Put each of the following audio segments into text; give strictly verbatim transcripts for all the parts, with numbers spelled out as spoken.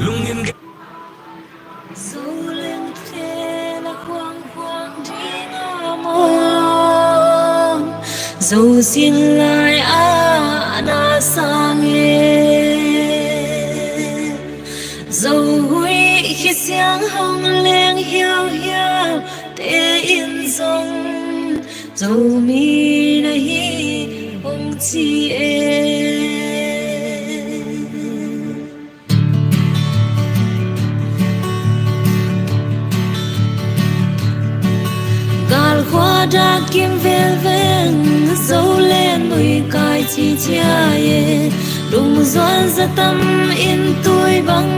Zo leng thena khuangkhuang dinga mawng, zo sin lai-ah na sang e. Zo huih khisiang hong leng hiauhiau te in zong, Zomi na hi hong ci e. Galkhua dak kim velveng, Zolen nuikai cicia e. Lungzuan zatam in tui bang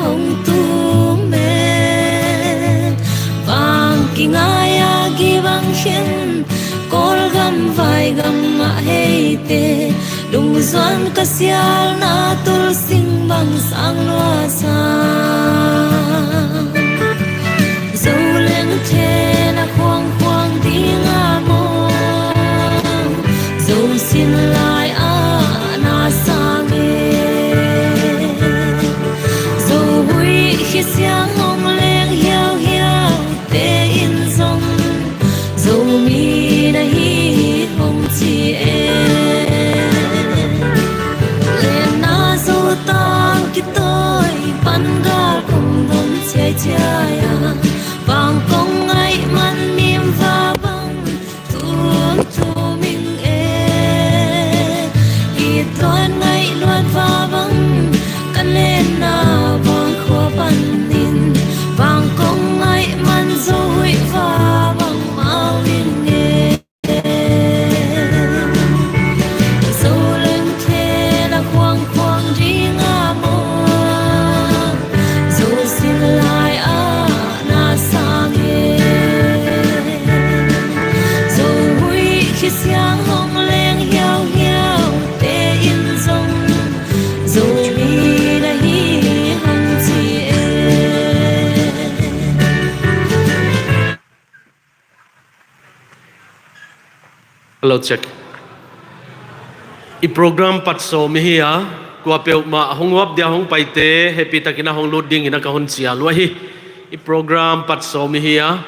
hong tum e. Vang kingai a gibang khin, Kawlgam vaigam ah heite. Lungzuan ka sialna tulsing bang sang lua sa. Zo leng thena khuangkhuang dinga mawng, zo sin lai-ah na sang e. Zo huih khisiang hong leng hiauhiau te in zong, Zomi na hi hong ci e. Lenna Zotang kitawi pan gal kong don ciaiciai a, vang kong ngaih man mim va bang tum tum ing e. It tuan ngaih luat va bang, ka lenna vang khua panin, vang kong ngaih man zo huih va bang mau ing e. Zo leng thena khuangkhuang dinga mawng, zo sin lai-ah na sang e. Zo huih khisiang hong leng hiauhiau te in zong, Zomi na hi hong ci e. Hello, check. I program pat sawm i hi a, kua peuhmah a hong uap dia hong paite happy takin a hong lut dingin a ka hon cial uh ahi. I program pat sawm i hi a,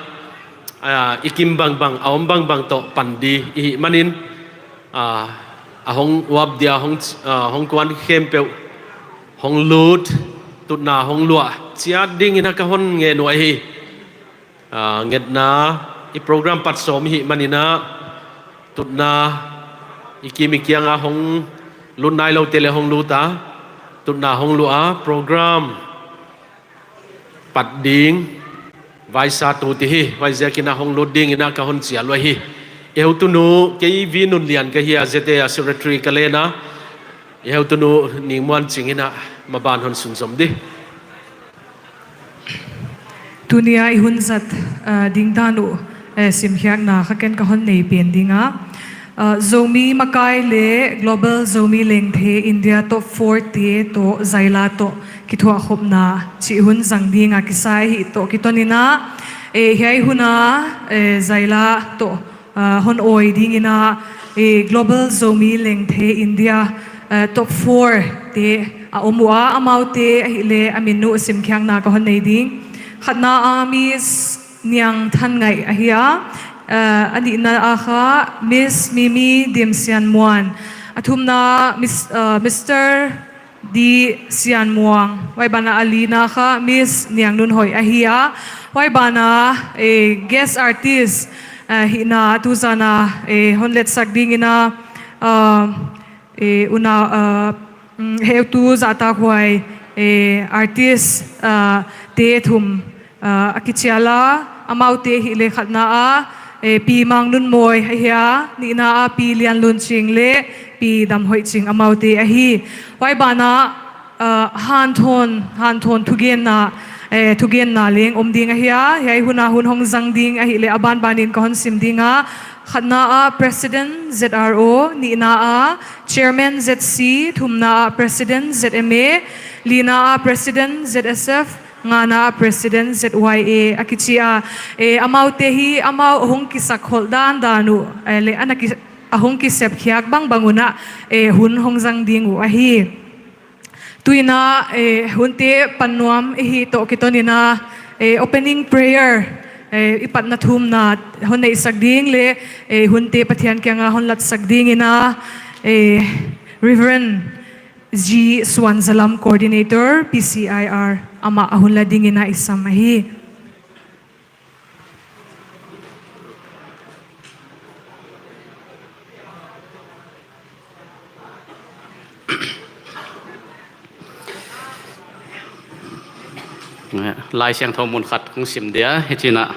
a, i kim bangbang, a om bangbang tawh pan di i hih manin, a, a hong uap dia hong, a, hong kuan khempeuh hong lut, tutna hong luah ciat dingin a ka hon ngen uh ahi. A, ngetna, i program pat sawm i hih manin a, tutna, i kim i kianga hong lut nai lote le hong lut a, tutna hong luah a, program pat ding, vaisa tu ti hi, huaiziakin a hong lut dingin a ka hon cial uh ahi. I heutunu, kei Vi Nun Lian ka hi a, Z A a secretary ka len a, i heutunu Ning Muan Cing in a maban hon sunzom di. Tuni-a i hun zat, ah, ding dan uh, eh, simkhiakna kha ken ka hon nei pen ding a. Ah, Zomi makai le Global Zomi Lengthe India Top four te tawh Zaila tawh kithuahkhopna cih hun zang ding a kisai hi tawh kiton in a, eh, hiai hun a, eh, Zaila tawh ah, hon awi dingin a, eh, Global Zomi Lengthe India, eh, Top four te a om uh a, amaute ahih leh a min uh simkhiakna ka hon nei ding. Khatna a Miss Niang Than Ngaih ahi a, eh, a nihna a kha Miss Mimi Dim Sian Muan, a thumna Miss, eh, Mister Di Sian Muang, huai banah a lina kha Miss Niang Nun Hoih ahi a, huai banah, eh, guest artist, eh, hihna tuzan a, eh, hon letsak dingin a, ah, eh, unau, ah, mm, heutu zahtakhuai, eh, artist, ah, te thum, ah, a kicial a, amaute ahih leh khatna a, eh, Pi Mang Nun Mawi ahi a, nihna a Pi Lian Lun Cing le Pi Dam Hoih Cing amaute ahi. Huai banah, ah, hanthawn, hanthawn thugenna, eh, thugenna leng om ding ahi a, hiai hun a hun hong zang ding ahih leh a banbanin ka hon sim ding a, khatna a President Z R O, nihna a Chairman Z C, thumna a President Z M A, lina a President Z S F, ngana a President Z Y A a kici a, eh, amaute hi amau a hong kisakkholh dandan uh, eh, le a na ki, a hong kisepkhiak bangbang un a, eh, hun hong zang ding uh ahi. Tu-in ah, eh, hunte pan nuam i hih tawh kiton in ah, eh, opening prayer, eh, i patna thumna hong neihsak ding le, eh, hunte Pathian kiangah hong latsak ding in ah, eh, Reverend G Suan Zalam, Coordinator, P C I R, amah a hun la ding in ah i sam ahi. Lai Siangtho mun khat kong sim dia, hi ci-in ah,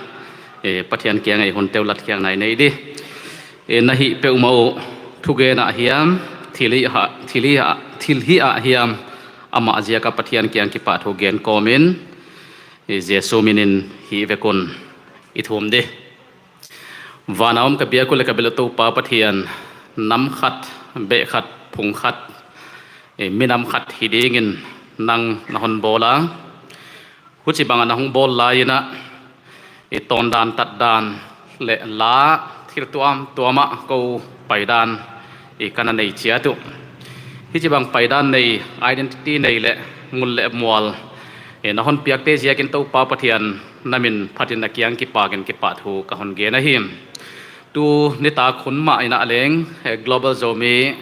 eh, Pathian kiangah i hun teuh latkhiatna i nei dih. Eh, na hih peuhmah uh, thugen ah hiam, thilhih ah, thilhih ah, thilhih ah hiam, amah ziak ah Pathian kiang kipahthu gen kawmin, eh, Jesu min in hih vekun i thum dih. Van a om ka biak uh le ka bel uh Topa Pathian, nam khat, beh khat, phung khat, eh, minam khat hi dingin nang na hong bawl a, huci bangah na hong bawl lai-in ah, eh, tawndan, tatdan le la, thil tuamtuam ah ko paidan, eh, ka na nei ciat uh. Hih ci bang paidan nei, identity nei le ngul le mual, eh, na hong piakte ziakin Topa Pathian, na min phatin na kiang kipakin kipahthu ka hong gen ahi. Tu nitak hun mah in ah leng, eh, Global Zomi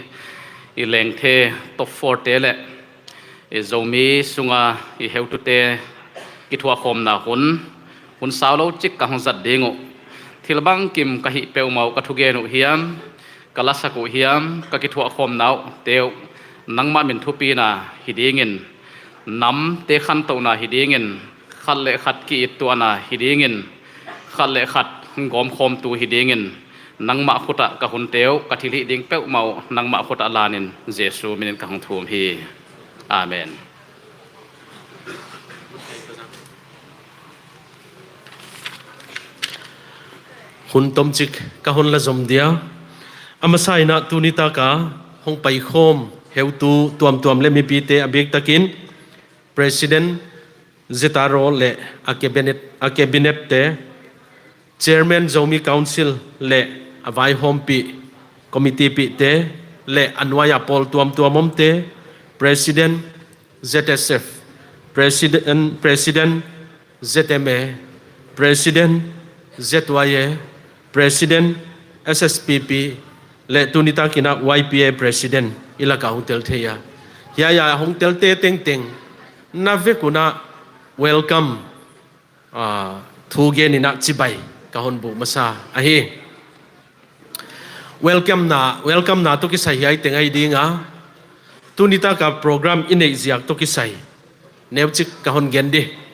i lengthe top four te le, eh, Zomi sunga i heutute kithuahkhawmna hun, hun sau lo cik ka hong zat ding uh. Thil bangkim ka hih peuhmah uh, ka thugen uh hiam, ka lasak uh hiam, ka kithuahkhawmna uh te uh, nangmah min thupina hi dingin, namte khantohna hi dingin, khat le khat ki-ittuahna hi dingin, khat le khat gawmkhawmtu hi dingin, nangmah khutah ka hunte uh, ka thilhih ding peuhmah uh nangmah khutah lanin Jesu min in ka hong thum hi. Amen. Hun tomcik ka hong la zom dia. A masa in ah tu nitak a hong paikhawm heutu tuamtuam le mipite, a biktakin President Z R O le a cabinet, a cabinet te, Chairman Zomi Council le a vaihawmpih committee pihte le a nuai-a pawl tuamtuam omte, President Z S F, President, President Z M A, President Z Y A, President S S P P, le tu nitak in ah Y P A President i lakah hong tel thei a. Hiai-a hong telte tengteng na vek un ah welcome, ah, thugen in ah cibai ka hong buk masa ahi. Welcome na, welcome na tawh kisai hiai teng ahi ding a, tu nitak a program i neih ziak tawh kisai neucik ka hong gen dih.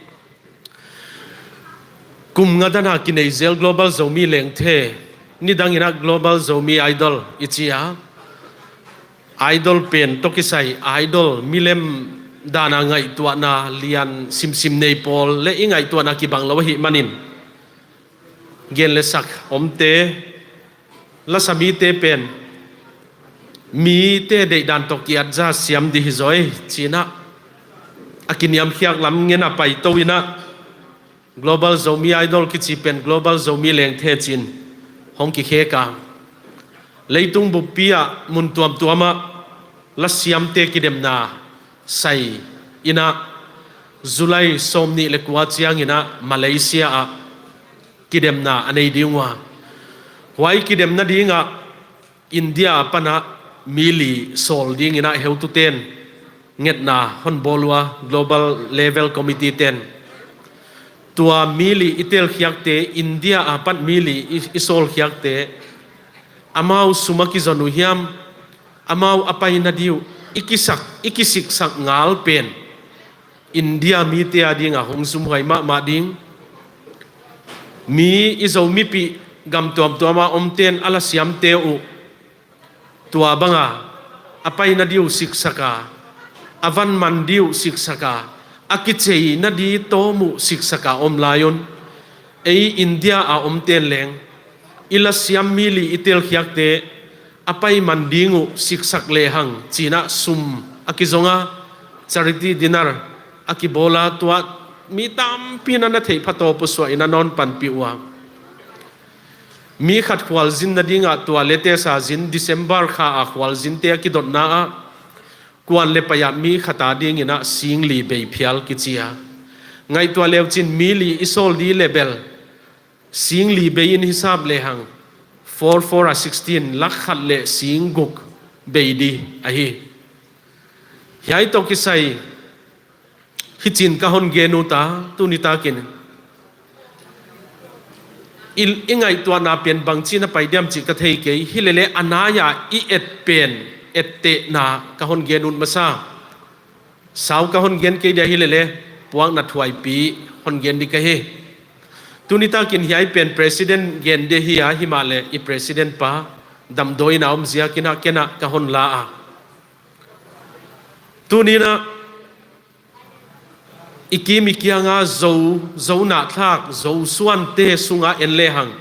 Kum nga dan a kinei zel Global Zomi Lengthe, nidang in ah Global Zomi Idol i ci a, idol pen tawh kisai, idol milem dan a ngaihtuahna lian simsim nei pawl le i ngaihtuahna kibang lo ahih manin, gen le sak omte, lasa mite pen mite deihdan tawh ki-atza siam dih hi zaw ei ci-in ah, a kiniamkhiak lam ngen a paito in ah, Global Zomi Idol kici pen Global Zomi Lengthe ci-in hong kikhek a, leitung buppi ah mun tuamtuam ah lasiamte kidemna sai in ah, July sawmnih le kua ciangin ah Malaysia ah kidemna a nei ding uh a, huai kidemna ding ah India a pan ah mi li sawl ding in ah heutute'n ngetna hon bawl uh a, global level committee te'n. Tua mi li i telkhiakte, India a pan mi li i, i sawlkhiakte, amau sum a kizon uh hiam, amau a paina ding uh i kisak, i kisiksak ngal pen India mite a ding a hong sumhuai mahmah ding. Mi i Zomipih gam tuamtuam a omte'n a lasiamte uh tua bang a, a paina ding uh siksak a, a van man ding uh siksak a, a kiceina ding tawm uh siksak a om lai un, ei India a omte'n leng i lasiam mi li i telkhiakte a pai man ding uh siksak lehang ci-in ah sum a kizong a, charity dinner a kibawl a, tua mi tampi in ah na theih phatawp uh suah in ah non panpih uh a. Mi khat khualzin nading ah tua latest a zin, December kha a khualzinte a kidotna ah Kuan le pai-ah mi khat a dingin ah sing li bei phial kici a. Ngaihtuah leucin mi li i sawl di le bel sing li bei in hisap lehang four four a sixteen, lakh khat le sing guk bei di ahi. Hiai tawh kisai hicin ka hon gen uh ta, tuni takin i, i ngaihtuahna pen bangci na pai diam cih ka thei kei. Hilele a nai-a i et pen, ettehna ka hon gen uh masa. Sau ka hon gen kei dia hilele puakna thuaipi hon gen di ka hi. Tuni takin hiai pen president gen dia hi a, himahleh i president pa damdawi na om ziakin ah ken ah ka hon la a. Tuni-in ah i kim i kianga Zo, Zo nahthlak, Zo suante sunga en lehang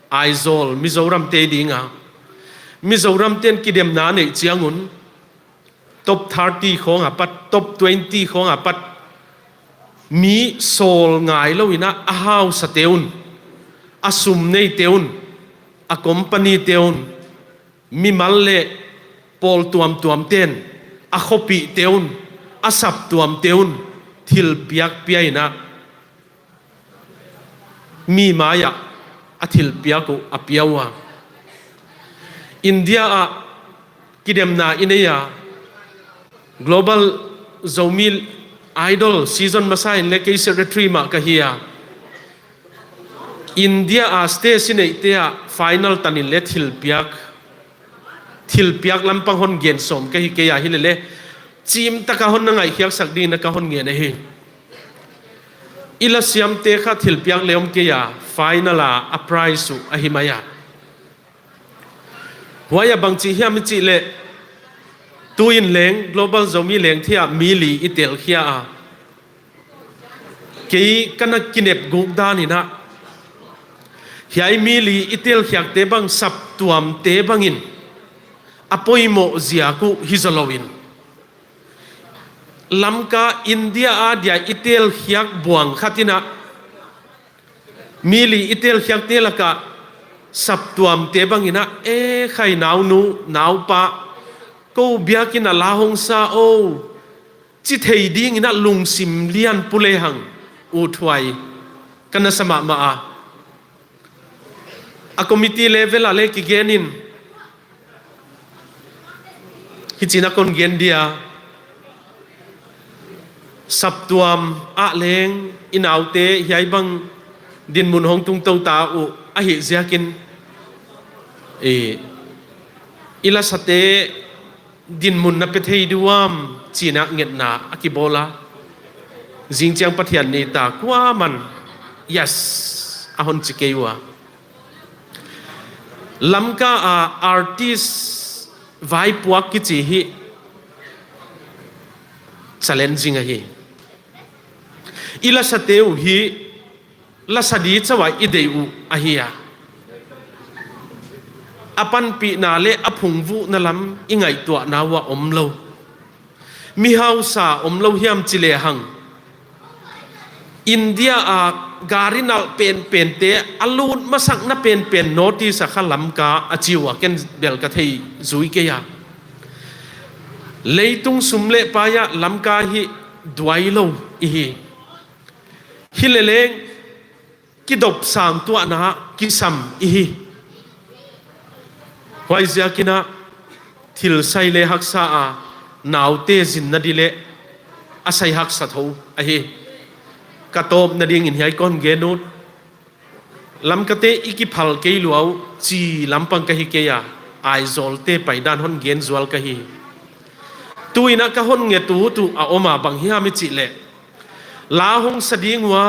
Aizawl Mizoramte dinga, Mizoramten kidemna neih ciangun top thirty khawng a pat, top twenty khawng a pat mi sawl ngai loin ah a hausate un, a sum neite un, a companyte un, mimal le pawl tuamtuamten, a khuapihte un, a saptuamte un thilpiak pia-in ah mi mai-ah a thilpiak uh a pia uh a. India ah kidemna i nei a, Global Zomi Idol season masa in le kei secretary mah ka hi a. India a stage i neihte ah final tan in le thilpiak, thilpiak lampang hon gen sawm ka hi kei a, hilele cimtaka hon na ngaihkhiaksak dingin ah ka hon ngen ahi. I lasiamte kha thilpiak le om kei a, final a a prize uh ahi mai a. Huai ah bangci hiam i cih leh, tu-in leng Global Zomi Lengthe ah mi li i telkhia a. Kei ka na kinep guk danin ah, hiai mi li i telkhiakte bang saptuamte bangin a poimoh ziak uh hi zaw loin, Lamka, India a dia i telkhiak buang khat in ah, mi li i telkhiakte lakah saptuamte bangin ah, e khai naunu, naupa, ko biakinn ah la hong sa o, ci thei dingin ah lungsim lian pu lehang uthuai ka na sa mahmah a. A committee level ah le kigen in, hicin ah kon gen dia, saptuam ah leng i naute hiai bang dinmun hong tungto ta uh ahih ziakin, i, i lasate dinmun na pia thei diam ci-in ah ngetna a kibawl a. Zingciang Pathian ni ta kuaman yes a hon ci kei uh a. Lamka a artist vaipuak kici hi challenging ahi. I lasate uh hi lasa di cauh ah i deih uh ahi a, a panpihna le a phungvuhna lam i ngaihtuahna uh ah om lo. Mi hausa om lo hiam ci lehang, India a gari nalh penpente a lut masakna penpen North East a kha Lamka a ci uh a, ken bel ka thei zui kei a. Leitung sum le pai ah Lamka hi duai lo i hi. Hileleng kidop sang tuahna kisam i hi. Huaiziakin ah thil sai le haksa a, naute zinna di le a sai haksa tho ahi. Ka tawpna dingin hiai kon gen ut. Lamkate i kiphal kei lua uh ci lampang ka hi kei a, Aizawlte paidan hon gen zual ka hi. Tu-in ah ka hon nget ut uh a om a, bang hiam i cih leh, la hong sa ding uh a,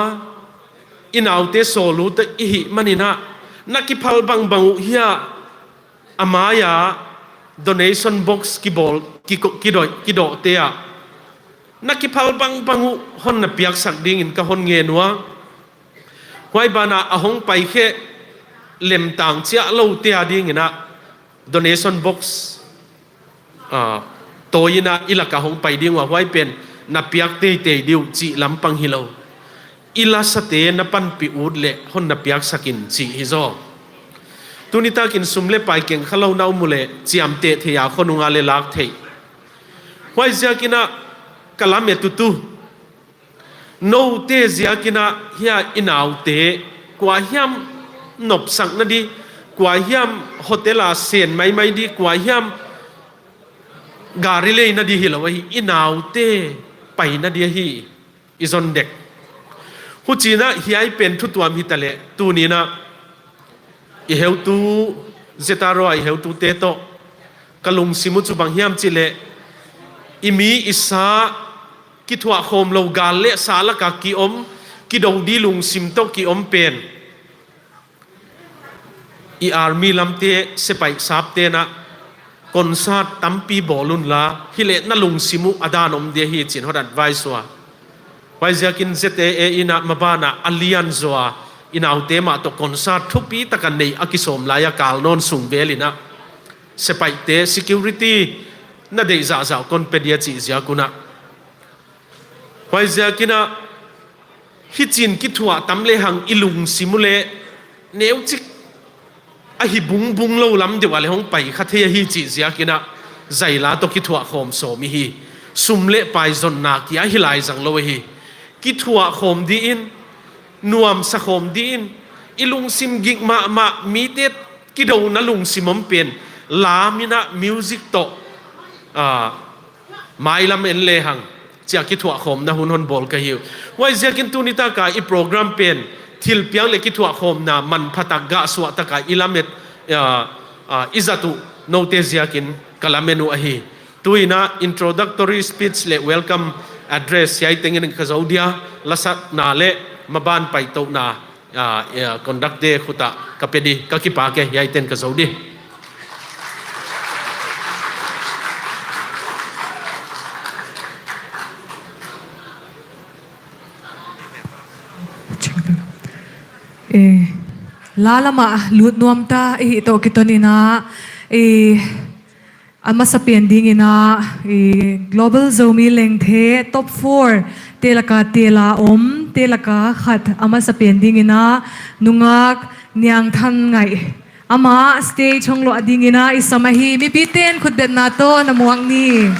i naute sawl ut i hih manin ah, na kiphal bangbang uh hia, a mai-ah donation box kibawl, kiko-, kidawh, kidawhte ah na kiphal bangbang uh hon na piaksak dingin ka hon ngen uh a. Huai banah a hong pai kheh lemtang ciah lote a dingin ah donation box, ah, tawi-in ah i lakah hong pai ding uh a, huai pen na piak teitei ding uh cih lampang hi lo. I lasate na panpih ut leh hon na piaksak in cih hi zaw. Tuni takin sum le pai keng kha lo na om uh leh ciamteh theih a, khonung a le lak theih. Huai ziakin ah ka lamet uh tu, note ziakin ah hia i naute kua hiam nopsak nading, kua hiam hotel ah sen maimai ding, kua hiam gari lei nading hi lo ahi, i naute pai nading ahi. I zon dek. Huci-in ah hiai pen thu tuam hi ta leh, tuni-in ah i heutu, Z R O a i heutute tawh ka lungsim uh cu bang hiam cih leh, i mi i sa kithuah khawm lo, gal leh sa lakah ki-om, kido ding lungsim tawh ki-om pen i army lamte, sepaih sapte'n ah concert tampi bawl unla, hi leh na lungsim uh a dan om ding ahi, ci-in hot advice uh a. Huai ziakin Z A A in ah maban ah a lian zaw a, i naute mah tawh concert thupi tak a neih a kisawm lai-a, kal nawn sung velin ah sepaihte, security na deih zahzah kon pe ding a cih ziak un ah. Huai ziakin ah hicin kithuah tam lehang i lungsim uh leh neucik ahi bungbung lo lam deuh ah leh hong pai kha thei ahi cih ziakin ah zaila tawh kithuah khawm sawm i hi. Sum leh pai zonna kia hi lai zang lo ahi. Kithuah khawm dingin, nuamsa khawm dingin, i lungsim gik mahmah, mite kidona lungsim om pen lam in ah music tawh, ah, mailam en lehang, ci-a kithuah khawmna hun hon bawl ka hi uh. Huai ziakin tuni tak a i program pen thilpiak leh kithuah khawmna manpha tak, gah suah tak a i lamet, ah, ah, i zat uh note ziakin ka lamen uh ahi. Tu-in ah introductory speech leh welcome address hiai tengin ka zo ding a, lasakna leh maban paitohna, ah, ah, conductor khut ah ka pe ding, ka kipak e, hiai teng ka zo ding. Eh, la lamah lut nuam ta i hih tawh kiton in ah, eh, a masa pen dingin ah, i Global Zomi Lengthe top four te laka tela om, te laka khat a masa pen dingin ah nungak Niang Than Ngaih, amah stage hong luah dingin ah i sam ahi. Mipite'n khutbetna tawh na muak ni.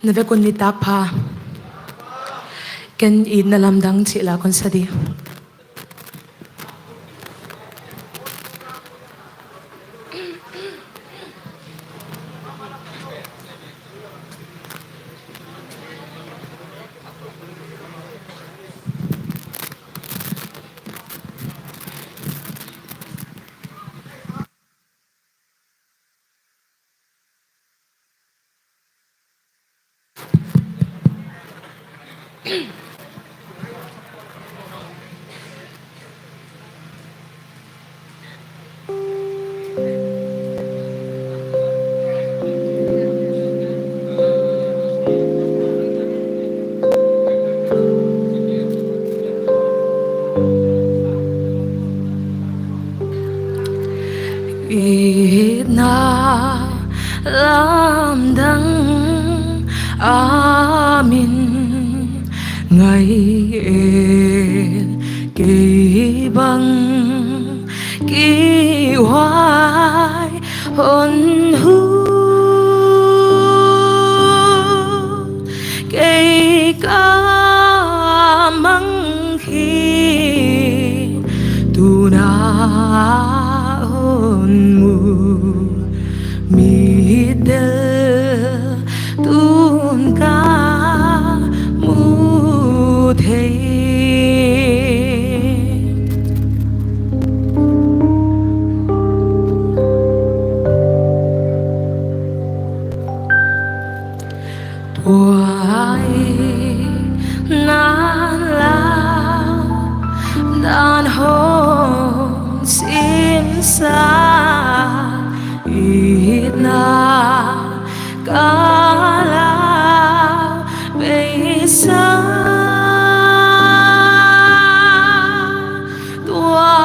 Na vekun nitak pha. Ken itna lamdang cih la kon sa ding. Itna lamdang a min ngaih e, kei bang kihhuai hon hu, kei ka mang khin tu-in hon mu, mit del tu-in ka mu thei. Tua itna lamdang hong simsa, itna ka lau beisa. Tua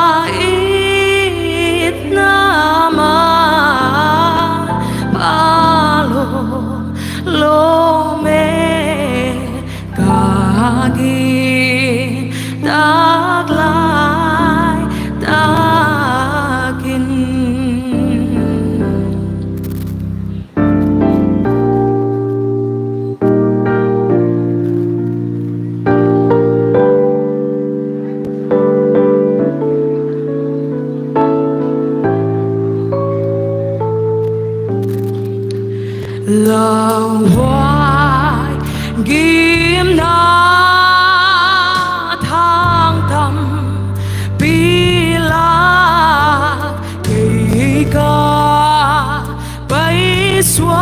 Lauhuai gimna thangtampi lak kei ka paisuak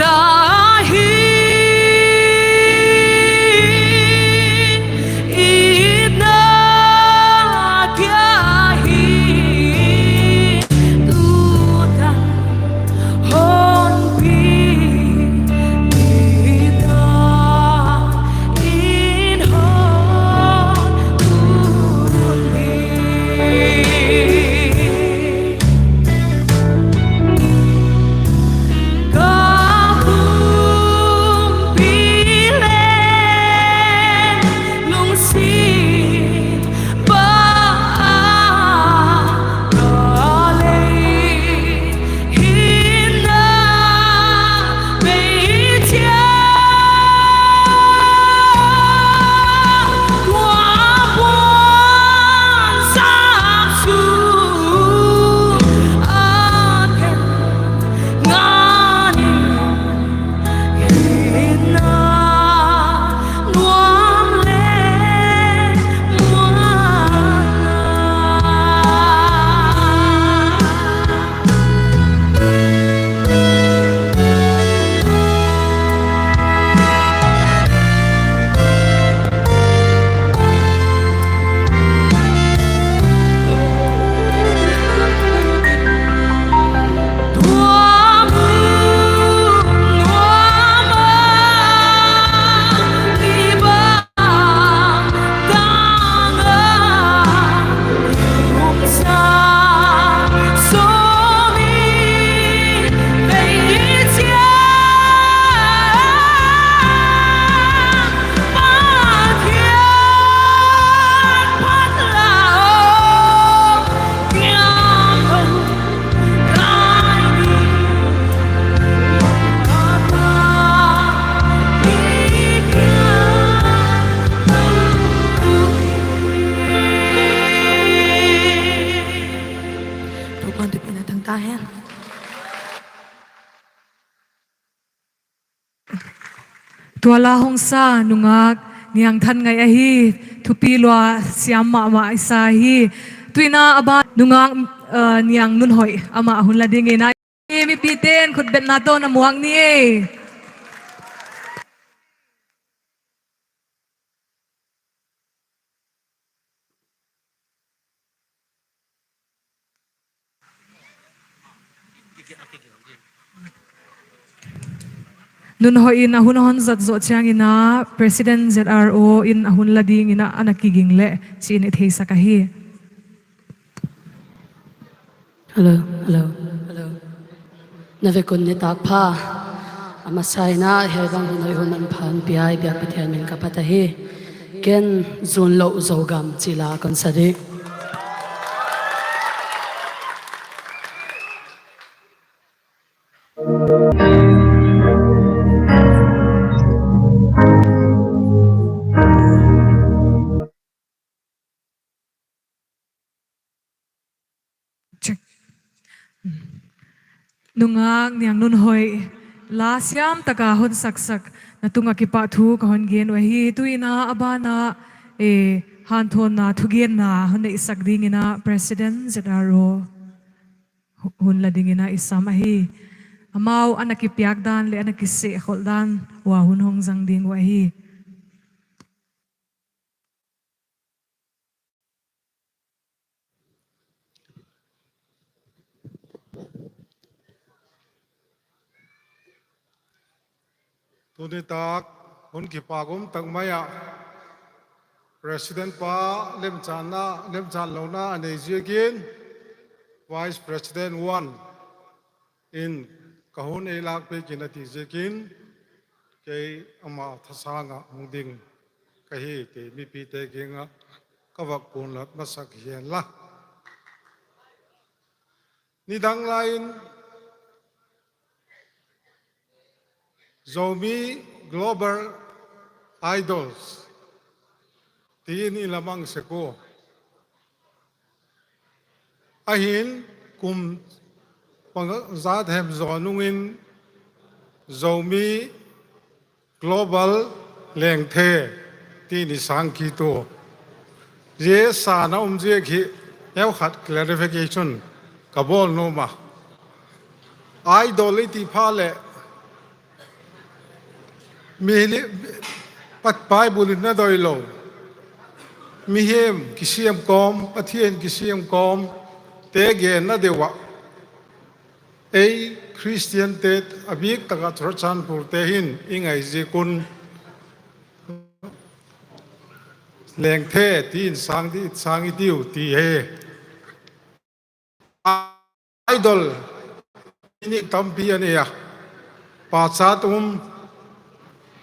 ta hi. Itna kia hi. Tutan Topa'n thupina tang ta hen. Tua la hong sa nungak Niang Than Ngaih ahi, thupi lua siam mahmah i sa hi. Tuina a ban nungak, eh, Niang Nun Hoih amah hun la dingin a, mipite in khutbetna tawh na muak ni ei. Nun Hoih in a hun hong zat zawh ciangin ah President Z R O in a hun la dingin ah a na kiging leh ci-in i theisak ahi. Hello, hello, hello. Na vekun nitak pha. A masa in ah hih bang hun hoih hun manpha hong pia i biak Pathian min ka phat ahi. Ken Zun Loh Zogam ci la kon sa ding. Check. Nungak Niang Nun Hoih, la siam taka hong saksak na tungah kipahthu ka hong gen uh ahi. Tuina a banah, eh, hanthawnna thugenna hong neihsak dingin ah President Z R O hu-, hun la dingin ah i sam ahi. Amau a na kipiak dan le a na kisehkholh dan uh a hun hong zang ding uh ahi. Tuni tak hun kipak um tak mai-ah President pa lemchanna, lemchan lohna a nei ziakin Vice President one in ka hun ei lakpek in a ti ziakin kei ama thasangah hong ding ka hi, kei mipite kiangah ka vak kunlat masak hi hen la. Nidang lai-in Zomi Global Idols tiin i lamang sek uh. Ahin kum panga-, za them zaw nungin Zomi Global Lengthe ti ni sang kit uh. Zia san a um ziak hi neukhat clarification ka bawl nuam a. Idol i ti pha leh mi li-, Bible in na doi lo, mihing kisiam kawm, Pathian kisiam kawm te genna deuh ah ei Khristian te, a bik tak ah Churachandpur te hin i ngai ziak un Lengthe ti in sang, ti in sang i ti uh ti hi. Idol i nih tampi a nei a, pachat um,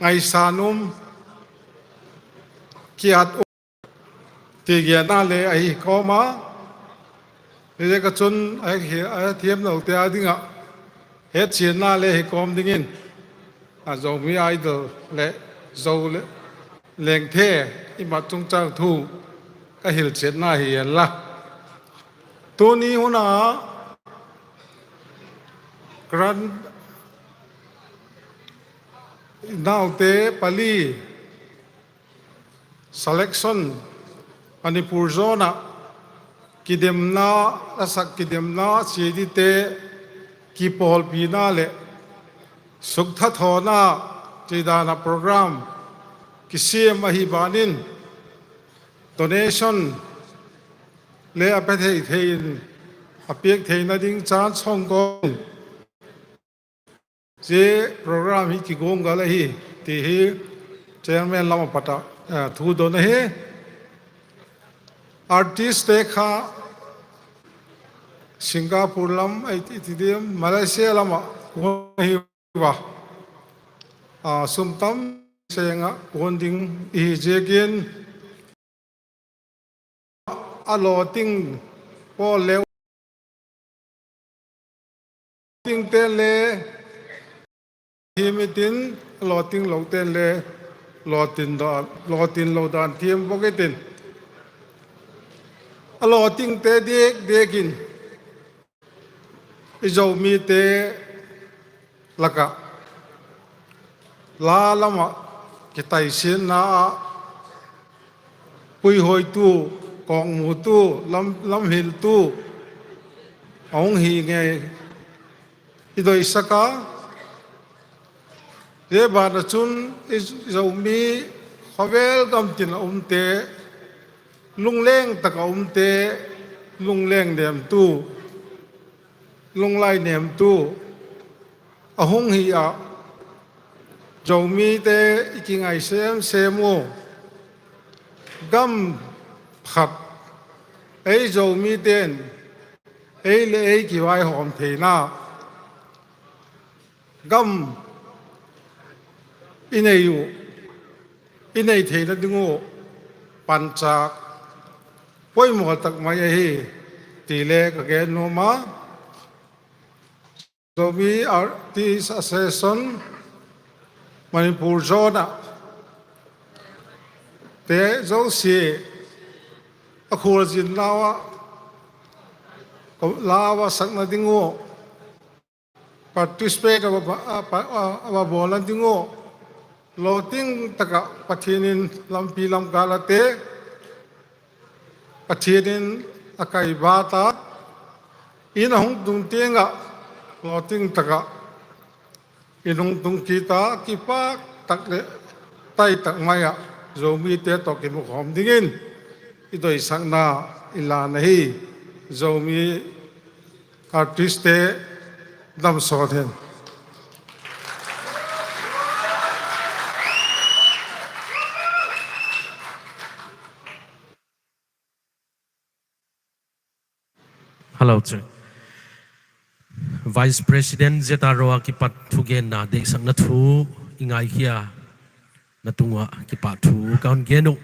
ngaisan um, ki-at um, ti genna le ahi kawm a, hi ziak a chun a, a thiam lote a ding ah hetchianna le hi kawm dingin, a, Zomi Idol le Zo le Lengthe i mat chungchang thu ka hilhciatna hi hen la. Tuni hun ah grant naute pali selection, Manipur zone ah kidemna, lasak kidemna C D te kipawlpina le sukthathawna cidana program kisiam ahi banin donation le a pia thei thei in a piak theina ding chance hong kawm in, zia program hi kigawmgal ahi ti hi chairman lam a pat ah, eh, thu don ahi. Artist te kha Singapore lam, ei ti, ti diam, Malaysia lam ah kuan ahi va. Ah, sum tam seng ah kuan ding i hi ziakin a lawting pawl le lawting ten le thim i tin, a lawting lo ten le lawting dan, lawting lo dan thim bawk i tin, a lawting te diak diak in i Zomite lakah la lamah kitaisiatna ah puihuaitu, kawkmutu, lam, lamhiltu a hong hi ngei i doisak a, zia ban ah chun i Zomi khawvel gamtin a umte, lungleng tak a umte, lungleng nemtu, lunglai nemtu a hung hi ah, Zomite i kingai semsem uh. Gam khat, ei Zomite in ei le ei kivaihawm theina gam i nei uh, i nei theina ding uh panchak poimaw tak mai ahi ti le ka gen nuam a. Zomi Artist Association Manipur zone ah te zosia a khualzin lau ah, lau ah sakna ding uh, participate a va, a, a, a va bawlna ding uh, lawting tak ah Pathian in lampi lamkal a te Pathian in a kaibat a, inn a hung tung tiang ah lawting tak ah inn hung tung kit a, kipak tak le tai tak mai ah Zomite tawh kimukhawm dingin i doisakna i lan ahi. Zomi artist te damsawt hen. Hello, sir. Vice President Z R O a kipat thugenna deihsakna thu i ngaikhia na tungah kipahthu ka hon gen uh.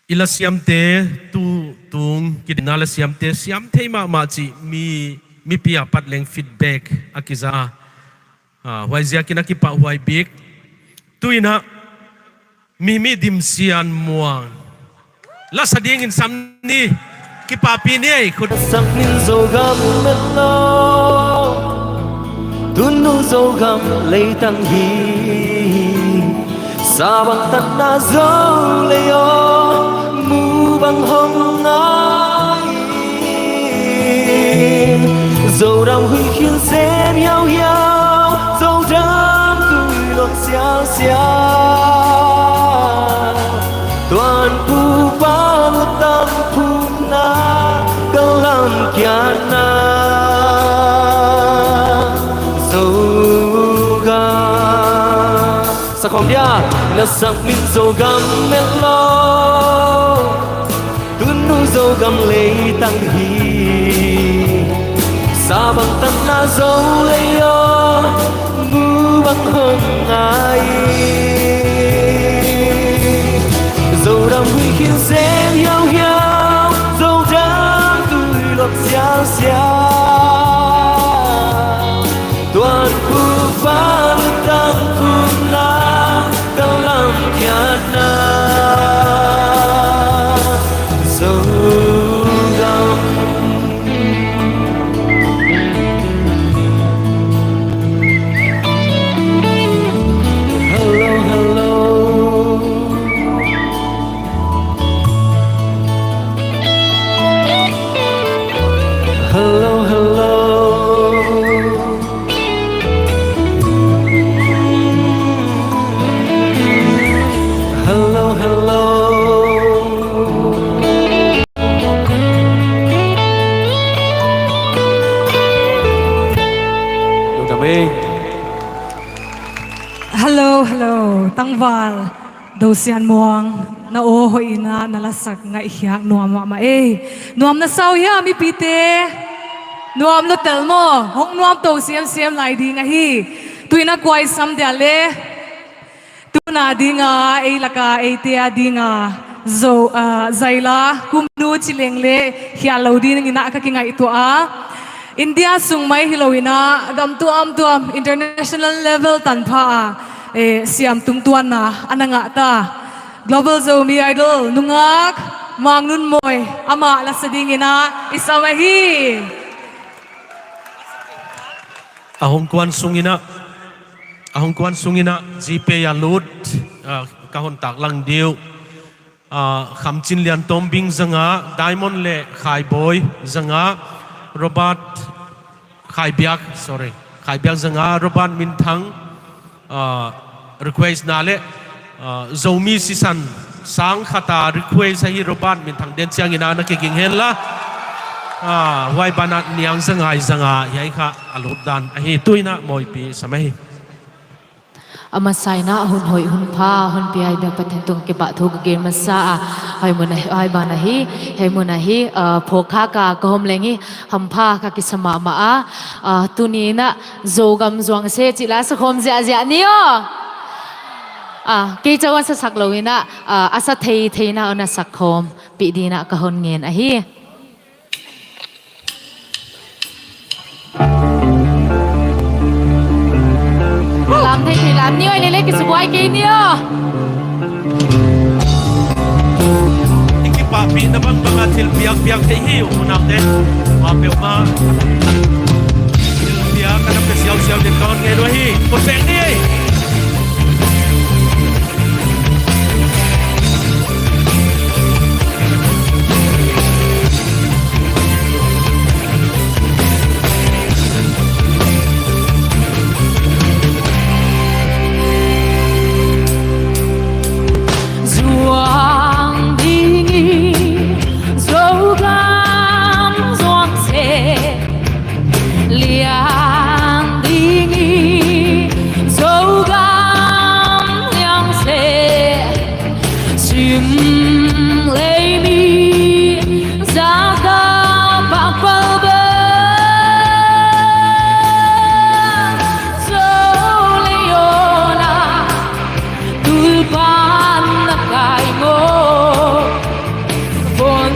I lasiamte, tu tung kidemna lasiamte siam thei mahmah cih mi, mipi a pat leng feedback a kiza. Ah, huaiziakin a kipahhuai bik. Tu-in ah mi, mi Dim Sian Muang lasa dingin sam ni. Kipapi ni ei khut. Sak nin Zogam met lo. Tunu Zogam leitang hi. Sa bang tatna Zo lei aw, mu bang hong ngai. Zodam huih khil sem hiauhiau, Zodam tui luang siausiau. Tuanpupa lutang phumna, ka lamkiatna Zogam. Sakhawm dia, na sak min Zogam met lo. Tunu Zogam leitang hi. Sa bang tatna Zo lei aw, mu bang hong ngai. Zodam huih khil sem hiauhiau, Zodam tui luang siausiau. Tuanpupa lutang phumna, ka lamkiatna Zogam. Hello, hello. Hello, hello. Hello, hello. Lungdam ei. Hello, hello. Tangval Dosian Muang, na aw hoih in ah na lasak ngaihkhiak nuam mahmah ei. Nuam na sa uh hia mipite? Nuam lo tel maw? Hong nuam to siamsiam lai ding ahi. Tu-in ah kua i sam dia le? Tuna ding a, ei lak a, eite a ding a, Zo, ah, Zaila Kumnu Chileng le khial lo dingin ah ka kingaihtuah a. India sung mai hi lo in ah, gam tuamtuam, international level tanpha a, eh, siam tungtuanna a na ngah ta Global Zomi Idol nungak Mang Nun Mawi, amah lasa dingin ah i sam ahi. A hong kuan sungin ah, a hong kuan sungin ah GPay a lut, ah, ka hon taklang ding uh. Ah, Kham Cin Lian Tawm Bing zanga, Diamond le Khai Bawi zanga, Robert Khai Biak, sorry, Khai Biak zanga, Robert Min Thang, ah, request na le, ah, Zomi sisan sang khat a request ahi Robert Min Thang den ciangin ah na kiging hen la. Ah, huai banah Niang Zangai zanga, hiai kha a lut dan ahi. Tu-in ah mawipi sam ahi. A masa in ah hun hoih hun pha hon pia i biak Pathian tung kipahthu ka gen masa a, huai mun ahi, huai ban ahi, huai mun ahi, ah, phawk kha ka, ka hom leng hi, hampha ka kisa mahmah a, ah, tuni in ah Zogam zuang se cih la sakhawm ziahziah ni aw. Ah, kei cawan sasak lo in ah, ah, a sa theithei na hon a sakhawm pih dingin ah ka hon ngen ahi. Lam thei thei lam ni oi lele kisubuai kei ni aw. I kipahpihna bangbang a thil piakpiak thei hi uh, unaute. Tua peuhmah thil piak ka na pia siausiau ding ka hon ngen uh ahi. Ko seng ni ei. Zuang ding i Zogam zuang seh, liang ding i Zogam liang seh, sim lei mi zaka pakpal bang, Zo lei aw na tulpan na kai maw? Von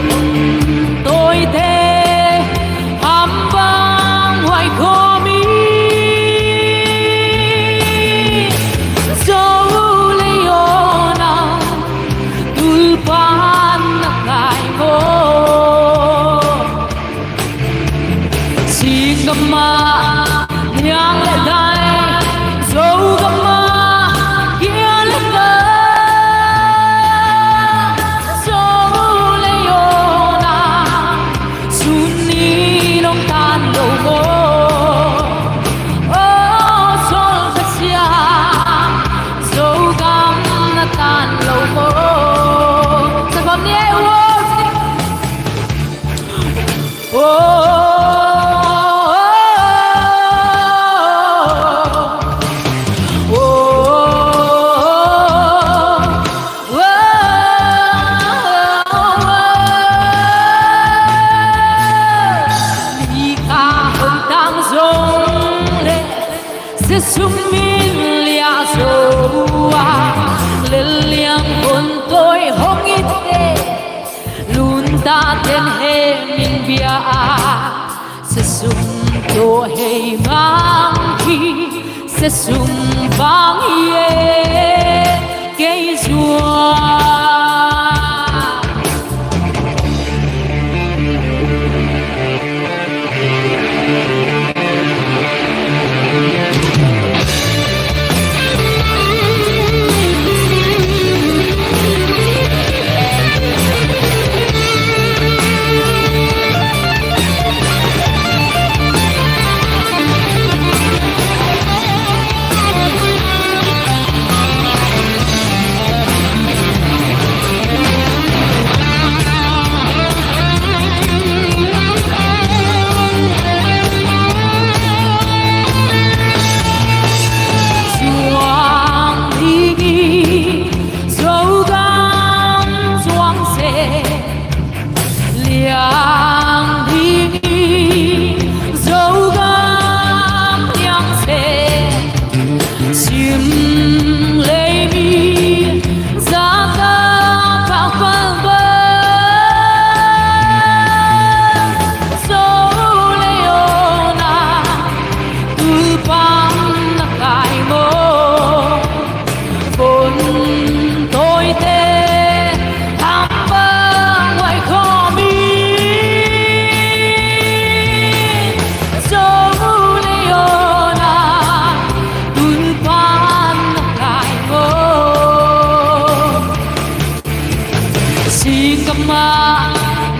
tawite hambang huai khawm hi. Zo lei aw na tulpan na kai maw? Singkam ah Niang le dai, Zogam ah, kia le ka, Zo le yona, sun ni nong tan lo maw. Oh, Sol Pasian, Zogam na tan lo maw. Sa bam ni e, oh. Sesum min lia zo a, lel liang hon toi hong i te. Lunta ten he min bia a, sesum to hei mang hi, sesum bang hi e, kei zua. Suang ding Zogam suang se, liang ding Zogam liang se, sim lei mi zaka pakpang ba. Zo le yona, tu pan na kai maw. Bon toi te, tam bang wai khawm in, Zo le yona, tu pan na kai maw. Sikama,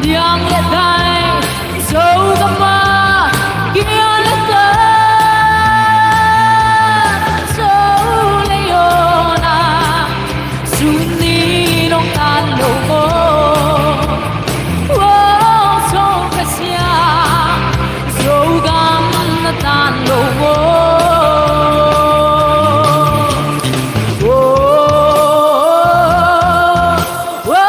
niang le dai, Zogam ah, kia le ka, Zo le yona, sun ni nong tan lo maw. Oh, Zo Pasian, Zogam na tan lo maw. Oh, oh, oh,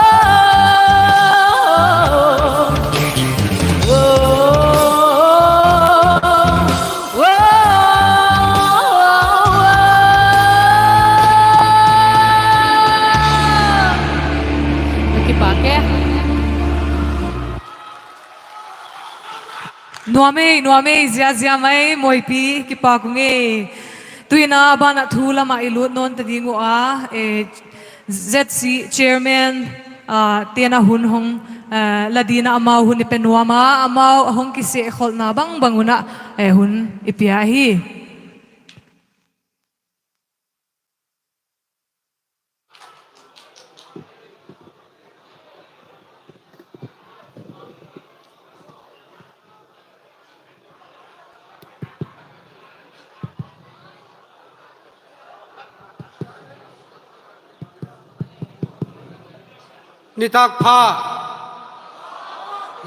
oh. Kipak e. Nuam ei, nuam ei, ziazia mai, Moipi, kipak ung ei. Tu-in a banah thu lamah i lut nawn ta ding uh a, eh, Z C chairman, ah, te in a hun hong, eh, la dingin a amau hun i pia nuam a, amau a hong kisehkholhna bangbang un a, eh, hun i pia hi. Nitak pha,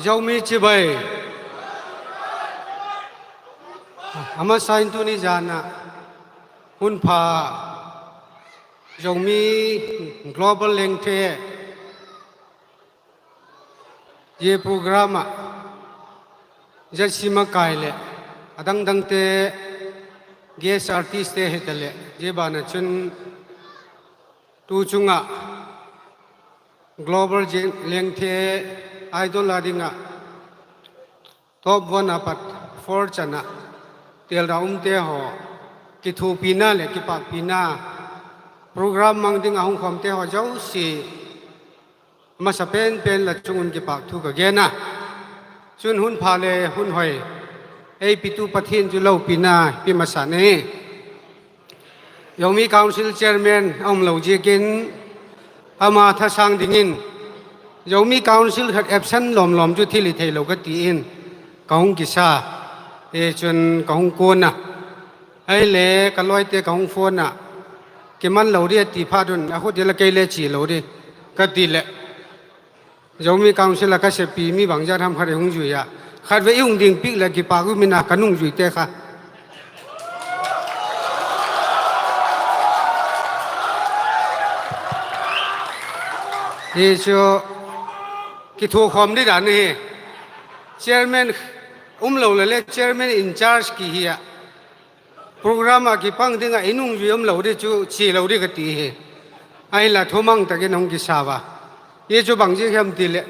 Zomi cibai. A masa in tuni zan ah hun pha, Zomi Global Lengthe, zia program ah Z C makai le a dangdangte, guest artist te hi ta le, zia banah cun tu cungah Global Lengthe Idol a dingah top one a pat four can ah telda umte haw kithupina le kipakpina, program mang dingah hong khawmte haw zosia masa penpen la cungun kipak thu ka gen a. Cun hun pha le hun hoi Ei pitu Pathian cu lopina pia masa ni. Zomi Council Chairman a um lo ziakin ama thasang dingin Zomi Council khat absent lawmlawm cu thil hi thei lo ka tiin ka hung kisa. Hi cun ka hung kun a, ei le ka lawite ka hung phone a, kiman lo dih a ti phat un, a khut hi la kei le ci lo dih ka ti leh, Zomi Council a ka siapi mi bangzat ham khat i hung zui ah, khat ve i hung ding pik le kipak uh mina ka nung zuite kha. Hi cu kithuakhawm dih dan hi. Chairman um lo le le chairman in charge ki hi ah, program ah kipang dingah i nungzui om lo dih cu ci lo dih ka ti hi. Ahinla thumang takin hong kisa va. Hi cu bang ziak hiam ti leh,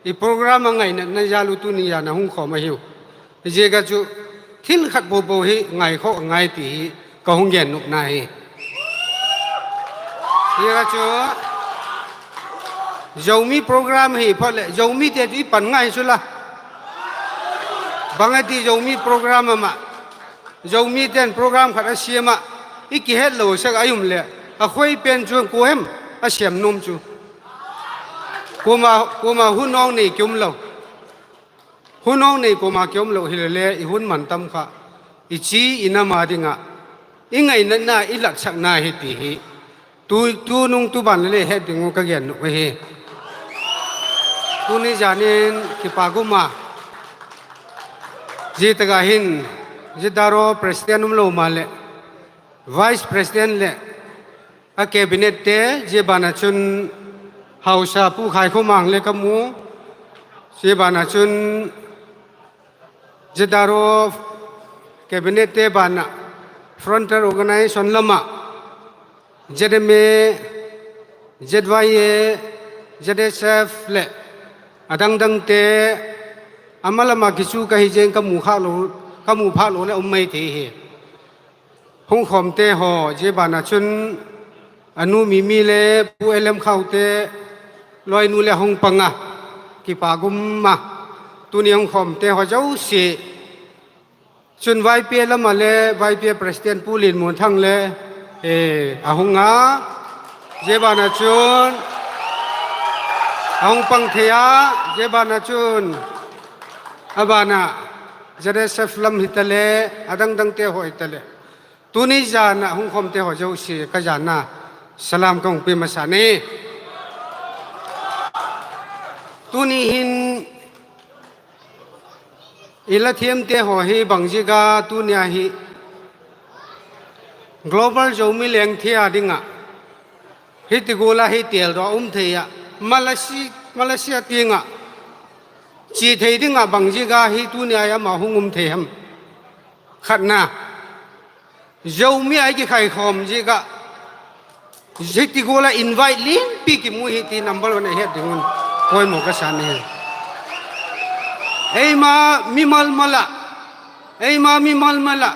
i program a ngainatna zal uh tuni zan a hung khawm ahi uh. Ziaka cu thil khat popo hi ngai khawh a ngai ti hi ka hung gen nopna hi. Ziaka cu Zomi program hi phot le Zomi te cu i pan ngai cu la. Bang a ti Zomi program amah Zomi ten program khat a siam ah i kihet lo sak a i um le a khuai pen cu kuahem a siam nuam cu. Kuama, kuama hun awng nei kiom lo. Hun awng nei kuama kiom lo hi le le i hun man tam kha i ci i nam a dingah i ngainatna i latsakna hi ti hi. Tu, tu nung tu ban le le het ding uh ka gen uh hi. Tuni zanin kipak um a, zi takah hin ZRO President um lo ma le Vice President le a cabinet te, zi banah cun hausa Pu Khai Khua Mang le ka mu, zi banah cun ZRO cabinet te banah frontal organization lamah ZMA, ZYA, ZSF le a dangdangte a malam a kicu ka hi zeng ka mu khah lo, ka mu phah lo le um mai thei hi. Hung khawmte haw, zi banah cun a nu Mimi le Pu Elem Khaute lawinu le hong pang a kipak um a, tuni hung khawmte haw zosi. Cun Vaipi lamah le Vaipi President Pu Lin Mun Thang le, eh, a hung a, zi banah cun a hung pang thei a, zi banah cun a banah ZSF lam hi ta le a dangdangte haw hi ta le. Tuni zan ah hung khawmte haw zosi ka zan ah salam ka hung pe masa ni. Tuni hin i lathiamte haw hi bang zika tuni ah hi Global Zomi Lengthia dingah hiti gula hi tel dawh a um thei ah Malaysia, Malaysia tingah ci thei dingah bang zika hi tuni ah amah hung um thei ham? Khatna, Zomi a i kikhaikhawm zikah hiti gula invite lianpi kimu hi ti number one a het dingun poimaw ka san hi. Eima mimal malah, eima mimal malah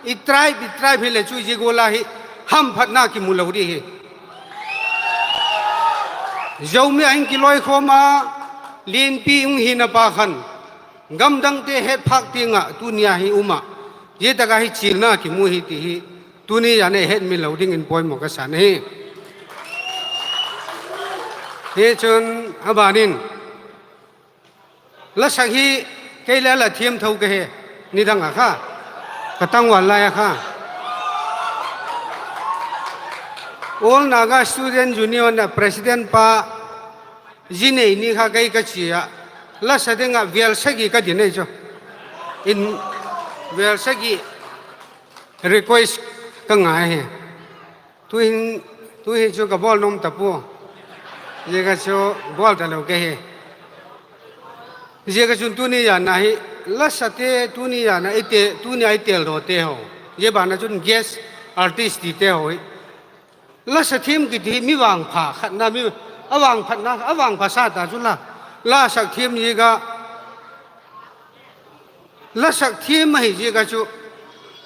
i tribe, i tribe hi le cu zi gula hi hamphatna kimu lo dih hi. Zomi a in kilawikhawm a lianpi hung hi na pa khan gamdangte hetphak tingah tuni ah hi um ah, zi takah hi cilna kimu hi ti hi tuni zan a i het mi lo dingin poimaw ka san hi. Hi cun a banin lasak hi kei le a la thiam tho ka he nidang a kha ka tangval lai a kha All Naga Student Union a president pa zi nei ni kha kei ka ci ah lasa dingah vial sagih ka din ei cu in vial sagih request ka ngai hi. Tuhin, tuhin cu ka bawl nuam ta pu. Ziaka cu bawl ta lo ka hi. Ziaka cun tuni zan ah hi lasate tuni zan ah i te, tuni ah i tel dawte ho. Zi banah cun guest artist tite ho hi. Lasa thiam kiti hi mi vangpha khatna mi a vangphatna a vangpha sa ta cu la. Lasak thiam zika lasak thiam ahi zika cu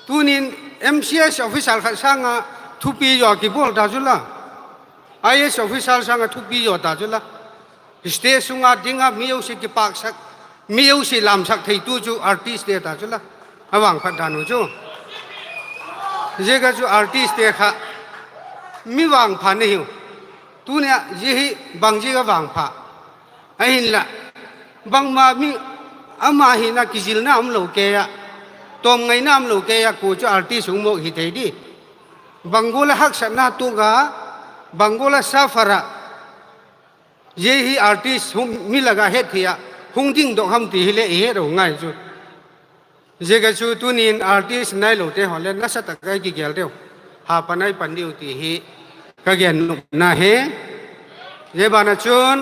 tunin M C S official khat sanga thupi zaw kibawl ta cu la. I A S official sanga thupi zaw ta cu la. Stage sunga dinga mi zosi kipaksak, mi zosi lamsak theitu cu artist te ta cu la. A vangphat dan uh cu. Ziaka cu artist te kha mi vangpha na hi uh. Tuni ah zi hi bang zi ka vangpha. Ahinlah bangma mi ama hina kizilna om lo kei ah, tawmngaina om lo kei ah, ko cu artist hong mawk hi thei dih. Bang gula haksatna tuk a, bang gula suffer a, zi hi artist hong mi lak ah het hi ah, hong dingdok ham ti hi leh i het uh ngai cu. Ziaka cu tuni in artist nai lote haw le nasa tak a i kigel deuh, ha pan ai pan dih uh ti hi ka gen nopna hi. Zi banah cun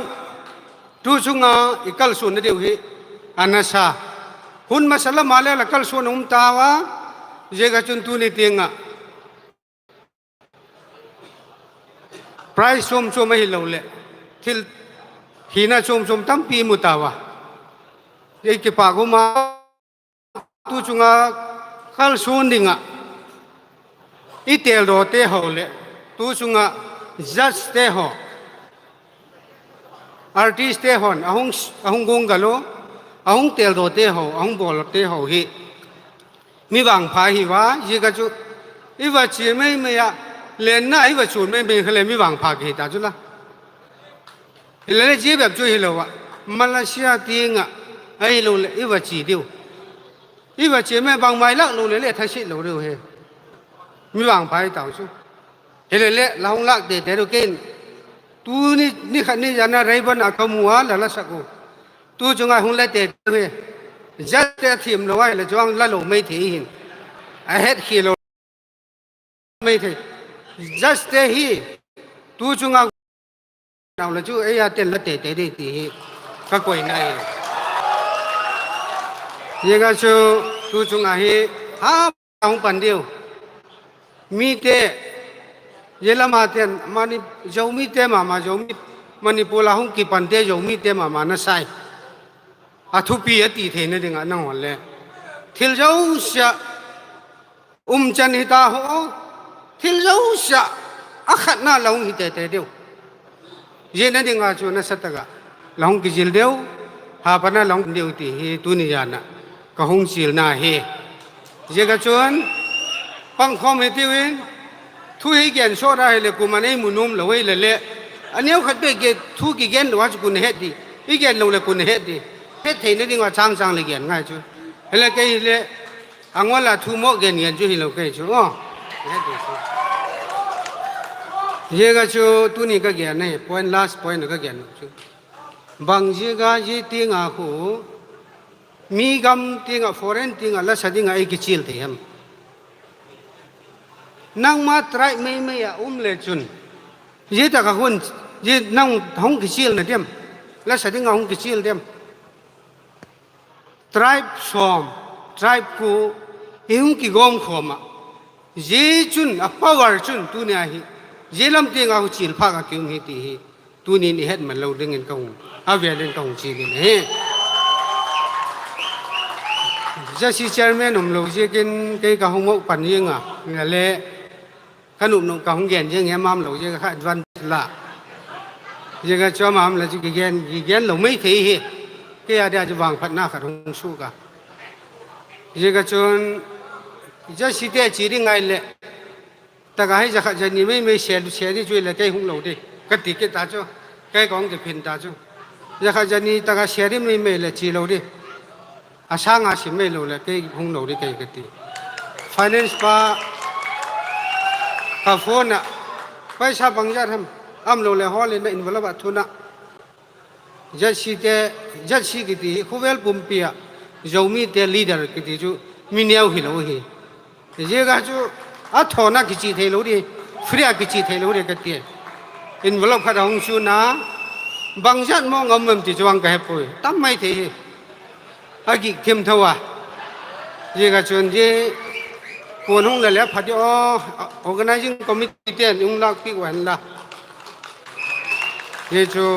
tu cungah i kalsuan na deuh hi a nasa. Hun masa lamah le la kalsuan a um ta uh a, ziaka cun tuni tiangah prize cuamcuam ahi lo le thil hina cuamcuam tampi mu ta uh a, i kipak um a, tu cungah kalsuan dingah i teeldawte haw le tu cungah judge te haw, artist te hawn a hong, a hong gunggal uh, a hong teeldawte haw, a hong bawlawte haw hi mi vangpha hi uh a, ziaka cu i va ci meimei ah, lenna i va cun meimei kha le mi vangpha ka hi ta cu la. Hi le le zi bep cu hi lo ah, Malaysia tiangah ahi lo le i va ci dih uh. I va ci mei bangmai lak lo le le thasit lo dih uh hi. Mi vangpha hi ta uh cu. Hi le le la hong lak tete dih uh kei in. Tuni ni khat ni zan ah Rayburn ah ka mu a la lasak uh. Tu cungah hong la tete dih uh hi. Judge te a thim lo a hi le cuang la lo mei thei hi. A het khi lo mei thei. Judge te hi. Tu cungah nau le cu ei a ten la tete dih ti hi ka koina hi. Ziaka cu tu cungah hi ha hong pan dih uh. Mite, zi lamah ten, Mani-, Zomite mahmah, Zomi, Manipur ah hong kipante Zomite mahmah na sai. A thupi a ti theihna dingah nangawn le thil zosiah umcian hi ta haw, thil zosiah a khatna la hong hi tete dih uh. Zi na dingah cu nasa tak ah la hong kizil deuh, ha pan a la hong deuh ti hi tuni zan ah ka hong cilna hi. Ziaka cun pangkhawm hi ti uh in, thu hi gen sawt a hi le kum an ei mu nuam lo hi le le, a neu khat bek thu kigen lo a cu kun het dih, i gen lo le kun het dih, het theihna dingah cangcang le gen ngai cu. Hi le kei hi le a ngual ah thu mawh gen gen cu hi lo kei cu aw. Ziaka cu tuni ka gen hi, point, last point ka gen lo cu. Bang ziaka zi tiangah khu mi gam tiangah, foreign tiangah lasa dingah ei kicil thei hiam? Nangma tribe meimei ah um le cun zi takah hun zi nang hong kicil na diam? Lasa dingah hong kicil diam? Tribe sawm, tribe ku i hong kigawm khawm ah zi cun a power cun tuni ah hi zi lam tiangah hu cil phak a ki-um hi ti hi. Tuni in i het man lo dingin ka hung, a vial in ka hung ci ding hi. Zasi chairman um lo ziakin kei ka hung mawh pan ziang a, le ka nupnup ka hung gen ziang hi a, mam lo ziak a kha advantage la. Ziak a cuam a om la ci kigen, kigen lo mei thei hi. Kei a dia ci vangphatna khat hung suk a. Ziak a cun Zasi te ci ding ngai le. Taka hei zakhat zani meimei sia, sia dih cuih le kei hung lo dih ka ti kei ta cu. Kei kong kiphin ta cu. Zakhat zani taka sia dih meimei le ci lo dih. A sanga sim mei lo le kei hung lo dih kei ka ti. Finance pa ka phone ah paisa bangzat ham am lo le hawl in na envelope ah thunah. Zasi te, Zasi kiti hi khuvel pumpi ah Zomi te leader kiti cu mi neu hi lo hi. Ziak a cu a thawn a kici thei lo dih, free a kici thei lo dih ka ti. Envelope khat a hung sun a bangzat maw ngam mem ti cuang ka hepui tam mai thei hi. A gik thim tho a. Ziak a cun zi puan hung le le phat dih aw, organizing committee te in hung lakpik uh hen la. Hi cu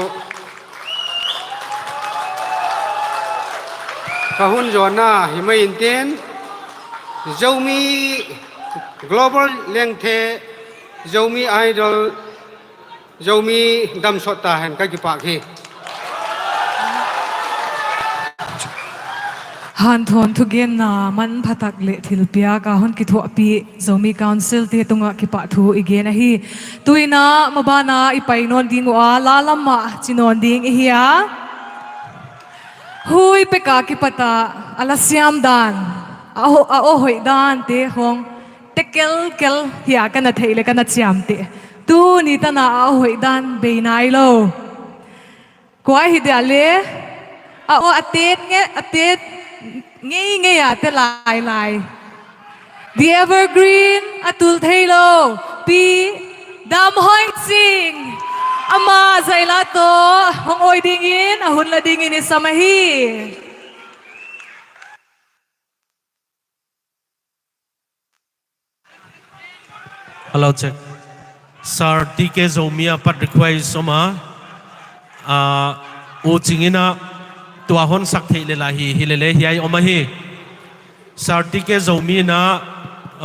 ka hun zawnna hi mei in tin Zomi Global Lengthe Zomi Idol Zomi damsawt ta hen ka kipak hi. Hanthawn thugenna manphatak le thilpiak a hon kithuahpih Zomi Council te tungah kipahthu i gen ahi. Tuinah mabana i pai nawn ding uh a, la lamah ci nawn ding i hi a. Hui peka kipata a lasiam dan, a aw, a aw hoih dan te hong tekelkel hi a, ka na theih le ka na ciamteh. Tuni tana a aw hoih dan bei nai lo. Kua hi dia le? A aw a tet nge, a tet ngeingei a te lailai. The Evergreen, a tul thei lo Pi Dam Hoih Cing. Ama zaila tawh hong awi dingin a hun la dingin i sam ahi. Hello, check. Sir T K Zomi a pat request om a. Ah, U Cing in a tua hon sak theih le la hi, hi le le hiai om ahi. Sir T K Zomi in a,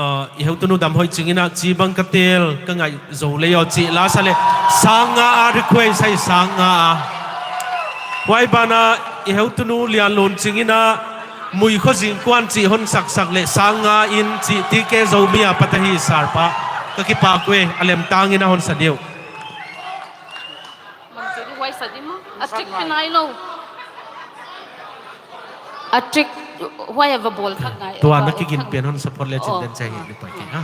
ah, i heutunu Dam Hoih Cing in a ci bang ka tel, ka ngaih zo lei aw cih la sa le sang nga a request ahi, sang nga a. Huai bana i heutunu Lian Lun Cing in a Mui Khua Zing Kuan cih hon saksak le sang nga in cih T K Zomi a pat ahi sir pa. Ka kipak uh e, a lemtang in a hon sa diu. A trick pi nai lo. A trick huai a va bawl thak ngai. Tua na kiginpian hon support le cin den cai hi ni pai kei a.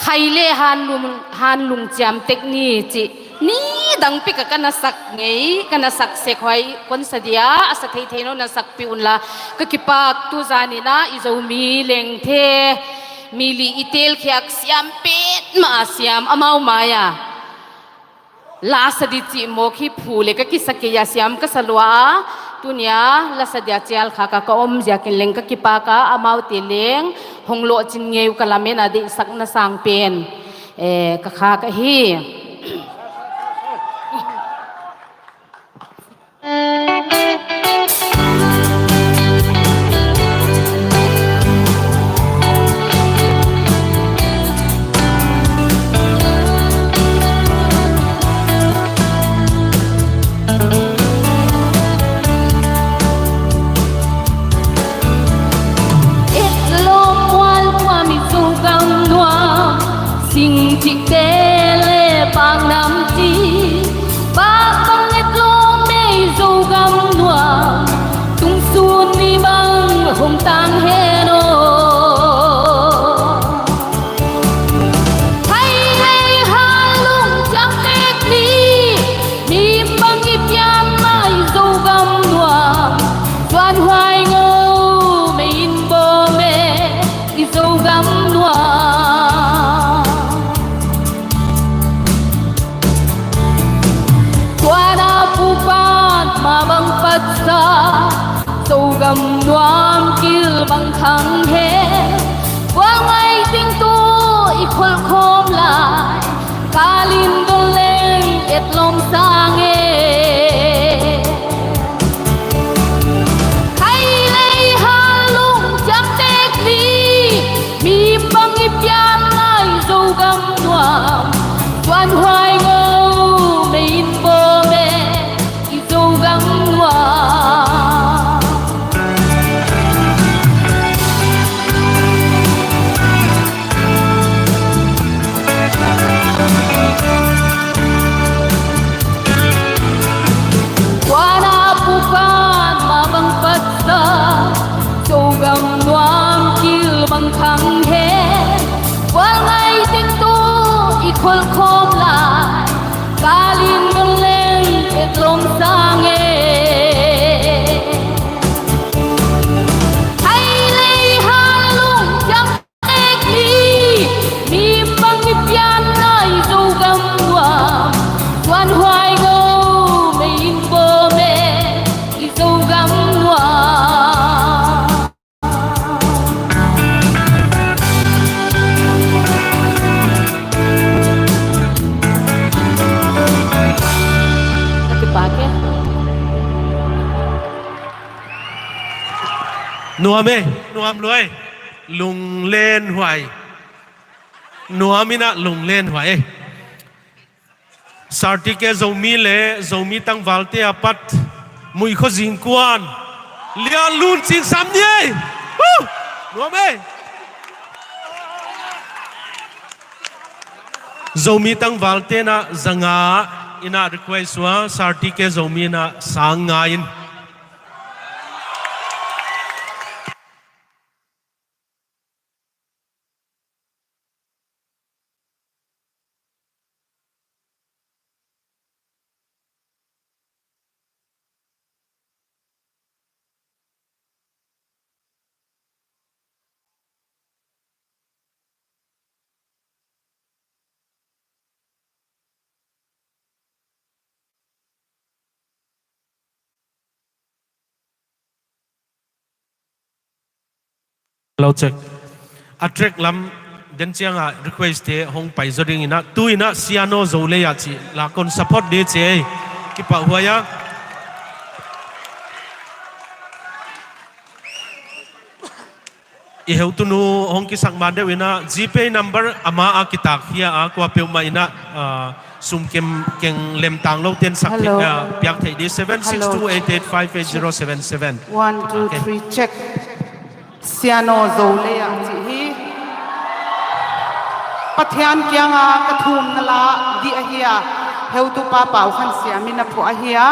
Khai le han lung, han lung ciam tek ni cih ni dang pika ka na sak ngei, ka na sak sek huai kon sa dia, a sa theithei no na sak pi unla ka kipak. Tu zanin a i Zomi lengthe mi li i telkhiak siam petmah a siam amau mai-a la sa di cih mawk hi phu le ka kisa kei a siam ka sa lua a. Tunia la sa dia cial khak a ka om ziakin leng ka kipak a, amaute leng hong lawhcin ngei uh ka lamen a deihsakna sang pen, eh, ka khak ahi. Etlawm mual tua Mizo gam nuam, singcikte le paknamci, pak bang etlawm Mizo gam nuam, tungsun ni bang hong tang hen aw. Hai lei hal lung ciang tek ni, mi bang i pian mai Zogam nuam, zuan huai ngo mei in bawm e i Zogam nuam. Tuana pupat ma bang patsa, Zogam nuam kil bang khang he. Kual ngai ting tu i kholkhawm lai, kalin dol leng etlawm sang e. Khai lei hal lung ciang tek ni, mi bang i pian lai Zogam nuam, zuan huai ngo mei in bawm e i Zogam nuam. Kuana pupat ma bang patsa, Zogam nuam kil bang khang he. Kual ngai ting tu i kholkhawm lai, kalin dol leng etlawm sang e. Hai lei hal lung ciang tek ni, mi bang i pian lai Zogam nuam, zuan huai ngo mei in bawm e i Zogam nuam. Nuam e, nuam lua e. Lunglen huai. Nuam in a lunglen huai e. Sir T K Zomi le Zomi tangvalte a pat Muihkhua Zingkuan, Lianlun Cingsam ni ei. Woo! Nuam ei. Zomi tangvalte in ah zanga in ah request uh a, Sartike Zomi in ah sang nga in. Hello, check. A track lam den ciangah request te hong pai zaw ding in ah, tu in ah Siano Zolei ah cih la kon support ding ci ei. Kipahhuai a. I heutunu hong kisak man deuh in ah, GPay number ama a kitak hi a, kua peuhmah in ah, ah, sum kem keng lemtang lo ten sak thei, ah, piak thei ding, seven six two eight eight five eight zero seven seven. One, two, three, check. Siano Zolei ah cih hi. Pathian kiangah ka thumna la dih ahi a, heutupa Pau Khan Siam in a phuah ahi a,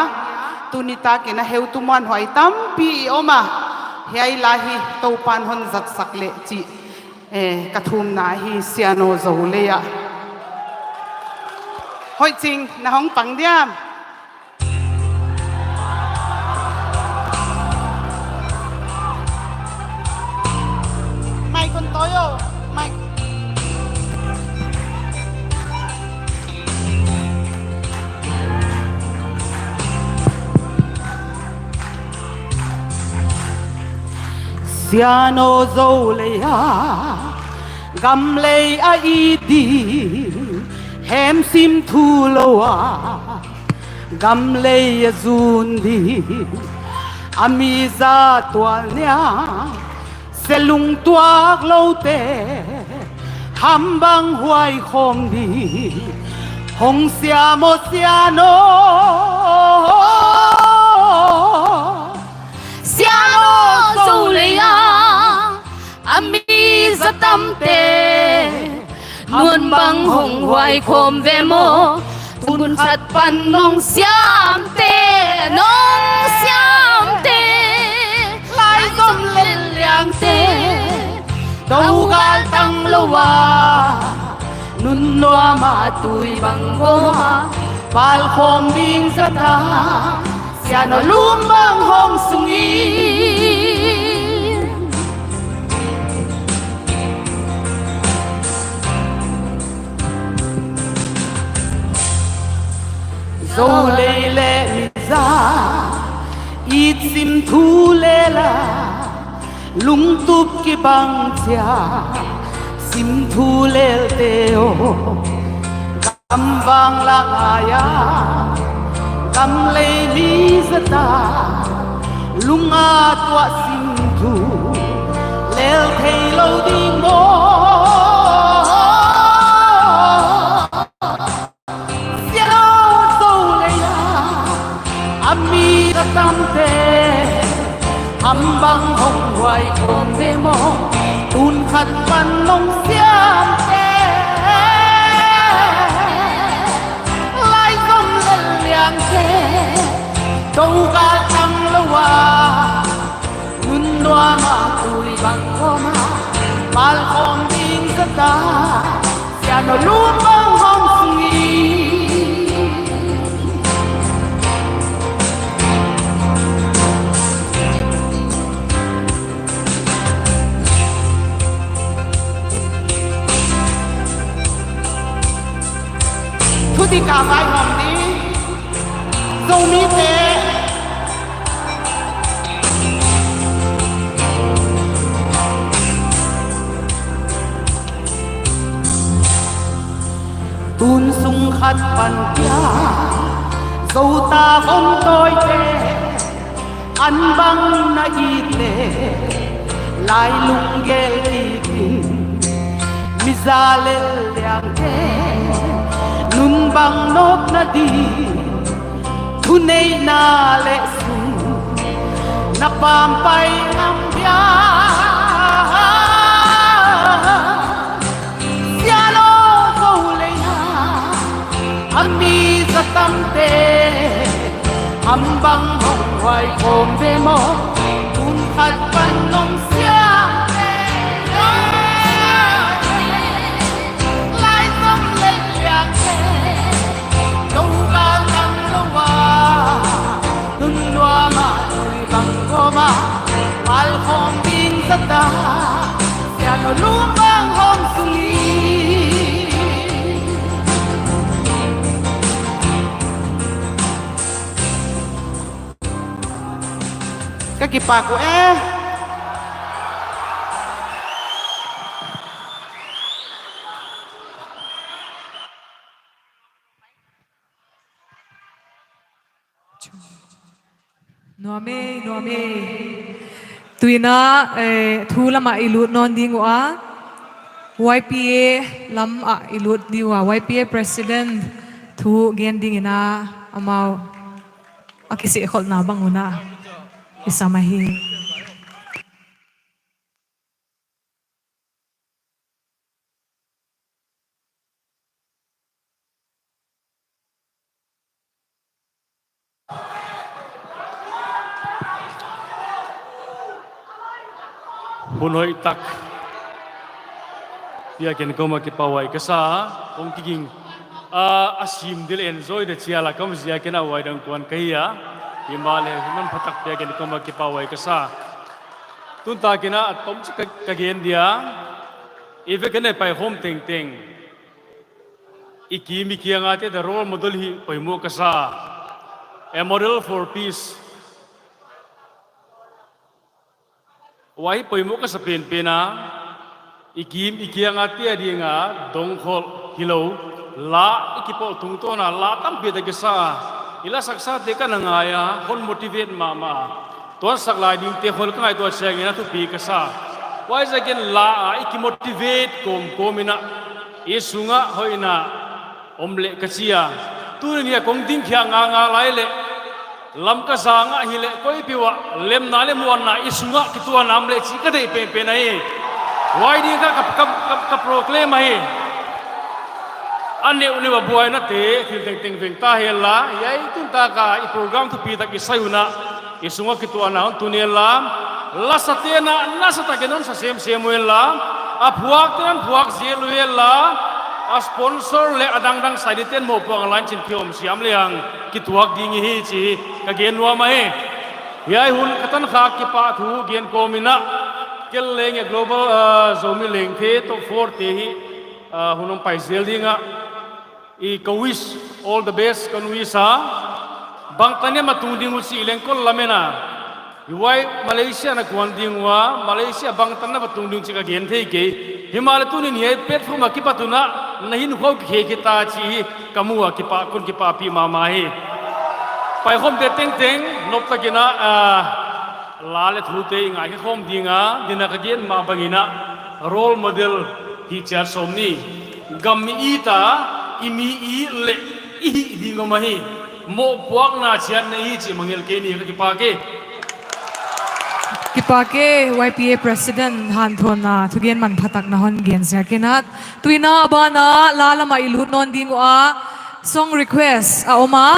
tuni takin a heutu muanhuai tampi i om a, hiai la hi Topan hon zatsak leh cih, eh, ka thumna ahi Siano Zolei ah. Hoih Cing, na hong pang diam? Mai kon toyo, mai. Siano Zolei ah gamlei a it ding, hem sim thu lo a gamlei a zun ding, a mi zat tual niang, selung tuak lote ham bang huai khawm ding, hong siam aw Siano. Siano Zolei ah a mi zatamte nuan bang hong huai khawm ve maw? Tun khat pan nong siamte, nong siamte, lai zom lel liangte, do gal tang lo a, nun nuam a tui bang gawm a, pal khawm ding zata, Siano lum bang hong sung in. Zolei leh miza it sim thu lel a, lungtup kibang ciang sim thu lelte aw, gam vanglak ai a gamlei mi zata, lung a tuah sim thu lel thei lo ding maw? Siano Zolei ah a mi zatamte, ham bang hong huai khawm ve maw? Tun khat pan nong siamte, lai zom lel liangte, do gal tang lo a, nun nuam a tui bang gawm a, pal khawm ding zata, Siano lum bang hong sung in. Thudik a vaihawm ding Zomite. Tun sung khat pan kia Zota von tawite, an bang na it leh lai lunggel kikin, miza lel liangte nun bang nawk nading, thuneihna leh sum Na pampai ngam dia, sialo ko leia, a mi za tamte, am bang hong huai khawm ve maw, kum khat pan nong siam te, lai zom lel liang te, lo gal nang lo a, tun nuam a tui bang kawm a, pal khawm ding zat a, sialo lum bang hong sung hi. Ka kipak uh e. Nuam e, nuam e. Tuinah, eh, thu lamah i lut nawn ding uh a, Y P A lamah i lut ding uh a, Y P A President thu gen dingin a, amau a kisehkholhna bang unah i sam ahi. Hun hoih tak piakin koma kipahhuai ka sa, kong kiging a, a sim dil enjoy de ciala kam ziakin a huai dang kuan ka hi a, hi mah le hun phatak piakin koma kipahhuai ka sa. Tuntakin a, a tom ci ka, ka gen dia, i vek ka nei pai home tengteng i kim i kianga te the role model hi poimawh ka sa. A model for peace. Huai hi poimawh ka sa penpen a, i kim i kianga te a dinga dongkholh hi lo, la i kipawl tungtawna la tampi tak i sa a, i lasaksate ka na ngai a, hon motivate mahmah a, tuansak lai dingte khol ka ngaihtuah ciangin a thupi ka sa. Huaiziakin la a i kimotivate kawmkawm inah i sungah hoihna om leh ka ci a. Tuni ni a kong dingkhia nganga lai leh lam ka zangah hileh koi peuh ah lemna le muanna i sungah kituahna om leh ci ka deih penpen ahi. Huai ding kha ka, ka, ka, ka proclaim ahi. A neuhneuh a buainate thil tengteng veng ta henla, hiai tuntaka i program thupi tak i sai unah i sungah kituahna hon tun henla, lasate na nasatakin hon sa semsem uh henla, a phuakte na hon phuak zel uh henla, a sponsor le a dangdang sai dingte na mohpuak a lain cin kiom siam lehang kituak ding i hi ci ka gen nuam ahi. Hiai hun ka tankhak kipah thu gen kawm inah, kel leng e global, ah, Zomi lengthe top four te hi, ah, hun hong pai zel dingah i ka wish all the best kan wish a. Bangtan hiam a tung ding uh cih leng kol lamen a, i huai Malaysia na kuan ding uh a, Malaysia bangtan na va tung ding uh cih ka gen thei kei. Himahleh tuni ni a i platform a kipat unah na hinkhua uh kikhei khita cih hi ka mu a, kipah, kon kipahpih mahmah hi. Paikhawmte tengteng noptakin a, ah, la le thute i ngaikhe khawm dinga, dina ka gen mah bangin a, role model hih ciat sawm ni. Gam i it a, i mi i it leh i hih ding om ahi. Mohpuakna ciat na hi cih mangngilh kei ni, ka kipak e. Kipak e, Y P A President hanthawnna thugen manphatak na hon gen ziakin a. Tuinah a banah la lamah i lut nawn ding uh a, song request a om a.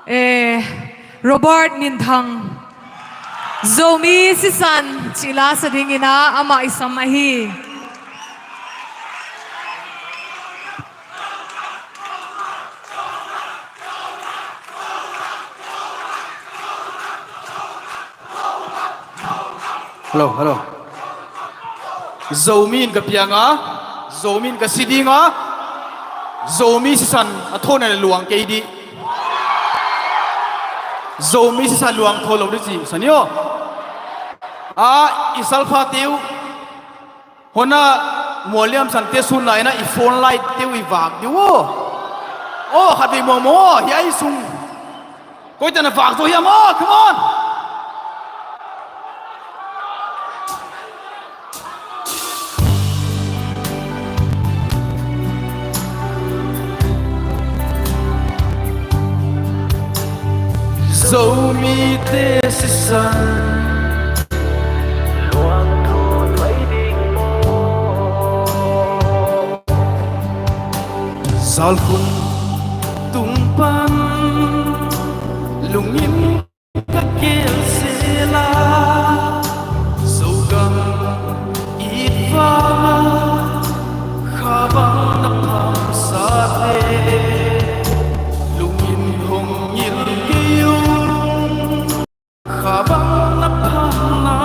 Eh, Robert Minthang, Zomi Sisan cih la sa dingin a, amah i sam ahi. Hello, hello. Zomi in ka piang a, Zomi in ka si ding a, Zomi sisan a thawn a luang kei dih. Zomi sisan luang thawn lo dih cih sa ni aw. A, i salphate uh, hona mualliam sante sunna ina i phone light te uh i vak dih uh. Aw, khat vei mawmaw, hiai sung. Koite na vak zo hiam aw, come on. Zomite sisan Kalkun tung pan lungin ka keel sela, Zogam it vama, kha bang na phamsate lungin hong ngil kei ung. Kha bang na phamna,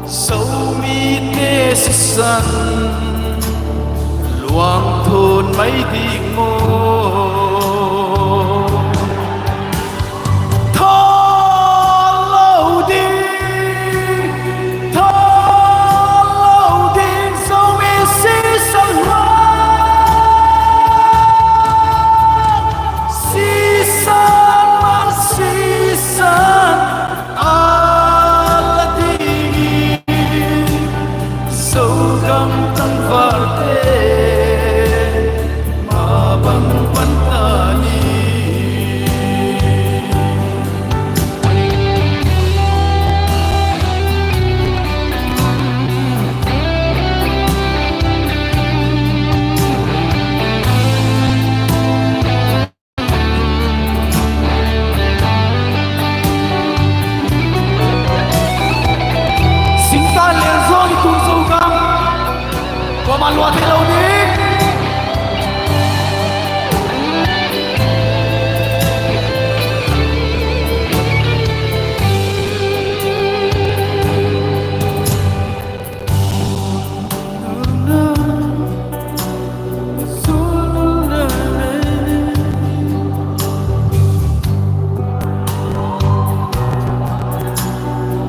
Zomite sisan luang thawn mai ding maw? Thawn lo ding, thawn lo ding, Zomi sisan luang, sisan man sisan a la dingin, Zogam tangvalte mabang panta ni. Singtan lel zong i tun Zogam kuamah lua thei lo ding.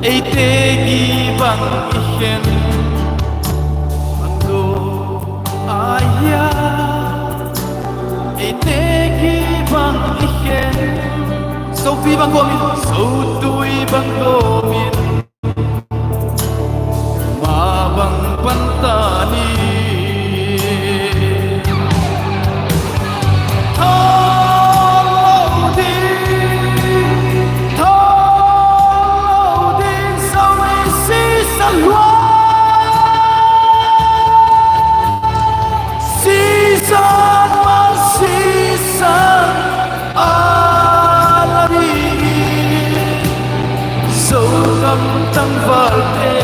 Eite gih bang i khen, bang do ahi a. Eite gih bang i khen, sotui bang gawmin, sotui bang gawmin, mabang panta ni. Thawn lo ding, thawn lo ding, Zomi sisan luang, sisan man sisan a la dingin, Zogam tangvalte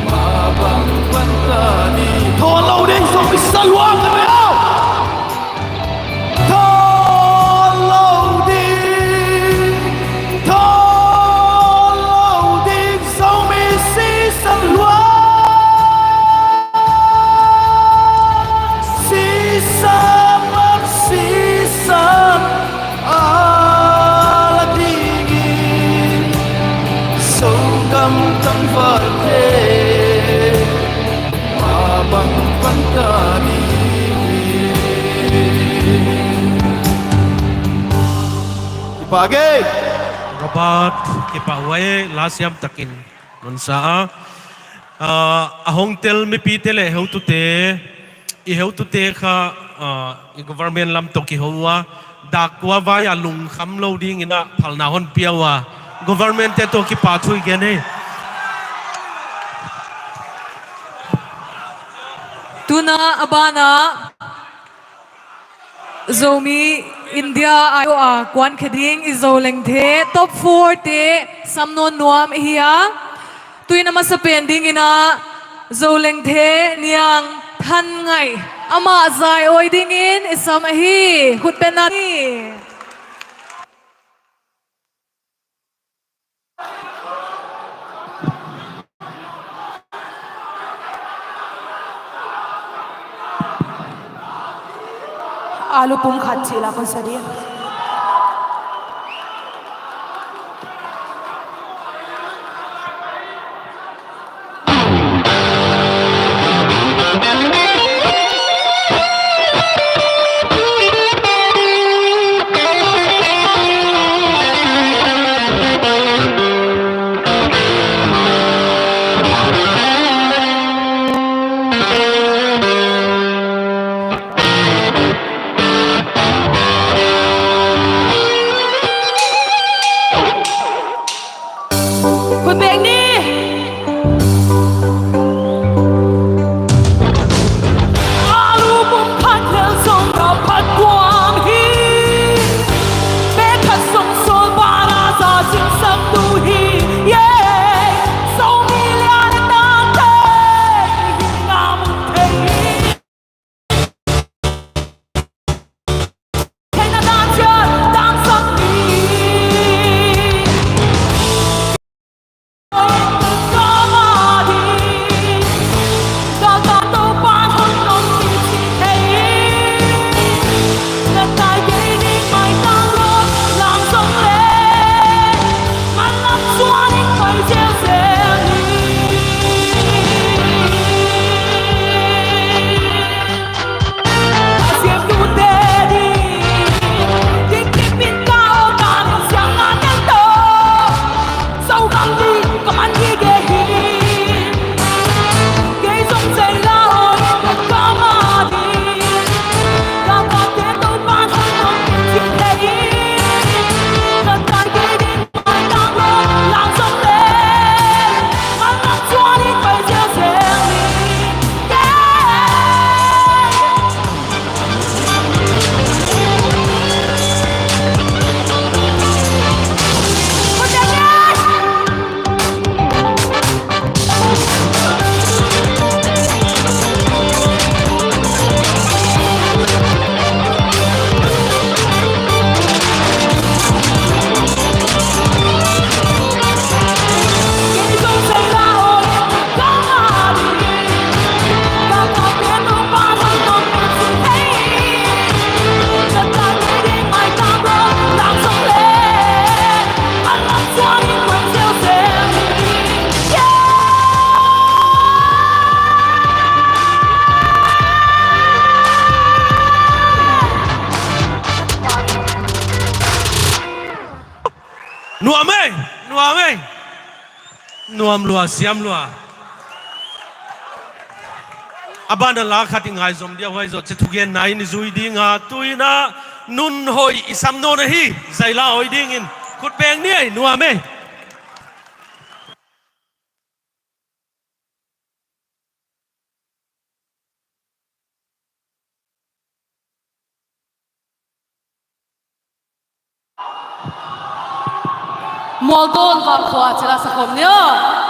mabang panta ni. Thawn lo ding, Zomi sisan luang, ka mel. Thawn lo ding, thawn lo ding, Zomi sisan luang, sisan man sisan a la dingin, Zogam tangvalte mabang panta ni. Kipak e. Robert, kipak huai e, la siam takin nunsa a. Ah, a hong tel mipite le heutute, i heutute kha, ah, i government lam tawh kiho uh a, dak kua vai-ah lungkham lo dingin ah phalna hon pia uh a, government-te tawh kipahthu i gen e. Tuna a banah Zomi India aih a kuankhia ding i Zolengthe top four-te sam nawn nuam ihi a. Tuin a masa pen dingin ah Zolengthe Niang Than Ngaih, amah zai-awi dingin i sam ahi. Khut beng ni. Alu pum khat cih la kon sa ding. Khut beng ni. Nuam ei, nuam ei. Nuam lua, siam lua. A ban a la khat i ngaizom dia, huai zawh ciang thugenna in i zui ding a, tu-in ah nun hoih i sam nawn ahi, zaila hoih dingin khut beng ni ei, nuam ei. Mualdawn vangkhua cila sakhom ni aw.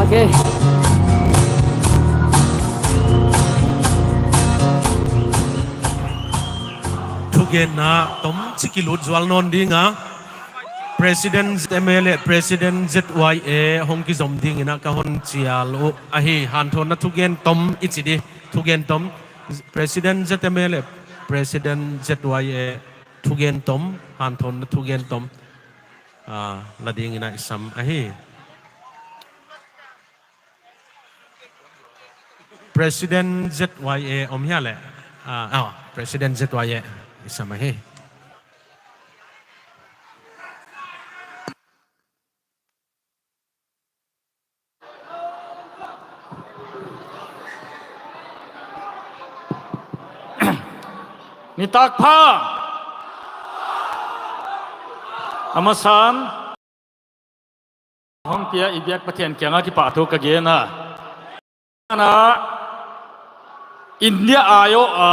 Okay. Thugenna tomcik i lut zual nawn ding a, President Z M A le President Z Y A hong kizom dingin ah ka hon cial uh ahi. Hanthawnna thugen tom i ci di. Thugen tom. President Z M A le President Z Y A thugen tom, hanthawnna thugen tom, ah, la dingin ah i sam ahi. President Z Y A om hia le? Ah, ah, President Z Y A i sam ahi. Nitak pha. A masan hong pia i biak Pathian kiangah kipahthu ka gen a. India aiawh a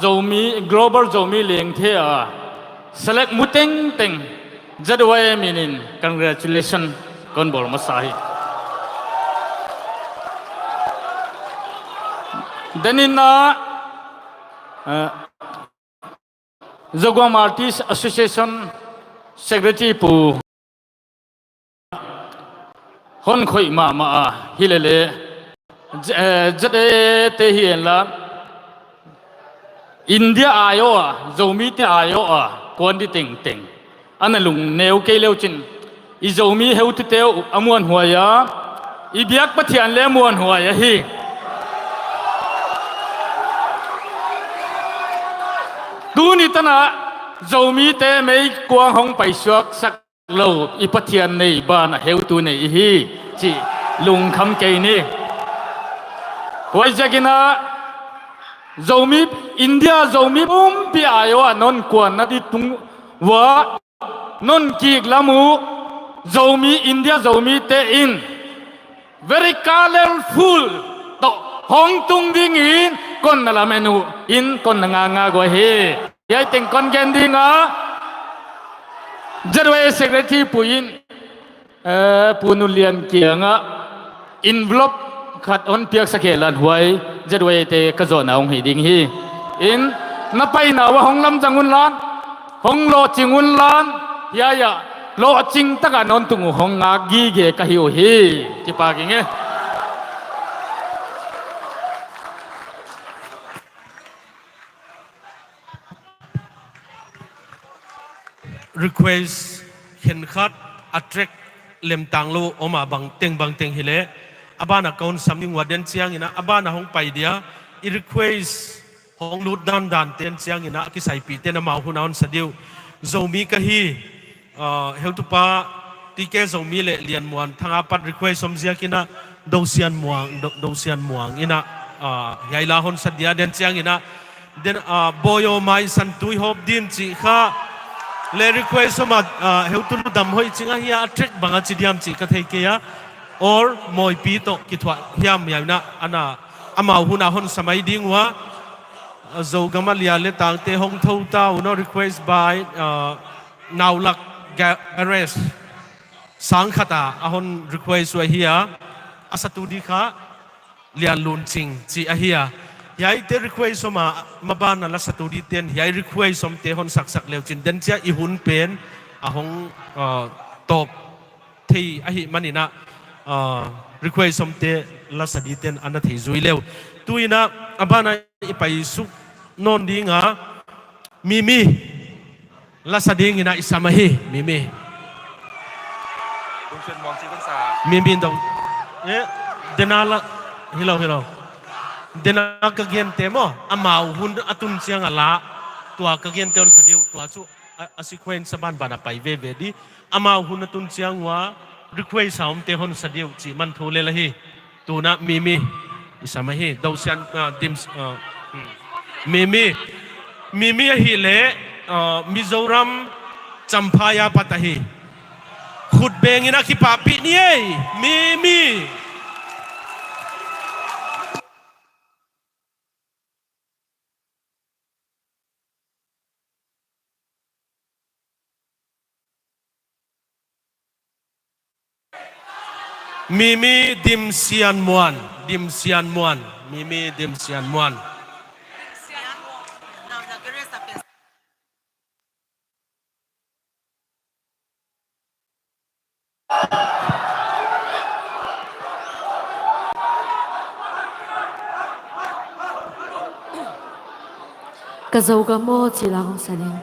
Zomi, Global Zomi Lengthe a select mu tengteng Z Y A minin congratulation kon bawl masa hi. Denin ah, eh, Zogam Artist Association Secretary Pu hon khoih mahmah a hi lele, Z-, eh, Z A A te hi en la, India aiawh a, Zomite aiawh a kuan di tengteng a na lungneu kei leucin, i Zomi heutute uh a muanhuai a, i biak Pathian le a muanhuai ahi. Tuni tanah Zomite meikuang hong paisuaksak lo, i Pathian nei banah heutu nei i hi cih lungkham kei ni. Huaiziakin ah Zomi, India Zomi pumpi aiawh a non kuanna di tung ua non kik lam uh Zomi, India Zomite in very colorful tawh hong tung dingin kon na lamen uh in kon na nganga gua hi. Hiai teng kon gen ding a, Z Y A Secretary Pu in, eh, Pu Nu Lian kiangah envelope khat hon piaksak hen lan huai Z Y A te ka zawhna hong hi ding hi. In na paina uh a hong lamzang un lan, hong lawhcing un lan, hiai ah lawhcing takah non tung uh hong ngak gige ka hi uh hi. Kipak ing e. Request khenkhat a track lemtang lo om a, bangteng bangteng hileh a banah ka hon sam ding uh a, den ciangin ah a banah hong pai dia, i request hong lut dandan ten ciangin ah a kisaipih ten amau hun a hon sa ding uh. Zomi ka hi, ah, heutupa T K Zomi le Lian Muan Thanga pat request om ziakin ah Dosian Muang, Do-, Dosian Muang in ah, ah, hiai la hon sa dia, den ciangin ah den, ah, Boyo Mai San Tui Hop Din cih kha le request om a, ah, heutu lu dam hoih cing ahi a, a track bang a ci diam cih ka thei kei a, or Moipi tawh kithuah hiam hiam in ah, ana amau hun a hon sa mai ding uh a, Zogam a lia le tangte hong tho ta uh no, request by, uh, Naulak Ga-, Garage. Sang khat a a hon request uh ahi a, a satu di kha Lian Lun Cing cih ahi a. Hiaite request om a, maban a la satu di ten hiai request omte hon saksak leucin den ciang i hun pen a hong, uh, tawp thei ahih manin ah, ah, request omte la sa diten a na thei zui leu. Tu in ah a banah i paisuk nawn ding a, Mimi la sa dingin ah i sam ahi, Mimi. Mimi dong. Eh, dena la, hi lo, hi lo. Dena ka gente maw, amau hun a tun ciang a la, tua ka gente hon sa ding uh, tua cu a, a sequence a banban a pai veve di. Amau hun a tun ciang ua request a omte hon sa ding uh cih man thu lel ahi. Tu in ah Mimi i sam ahi. Dosian, ah, Dim, ah, hmm. Mimi, Mimi ahih leh, ah, Mizoram Champhai a pat ahi. Khut beng in a kipahpih ni ei, Mimi. Mimi Dim Sian Muan, Dim Sian Muan, Mimi Dim Sian Muan. Ka Zogam aw cih la hong sa ding.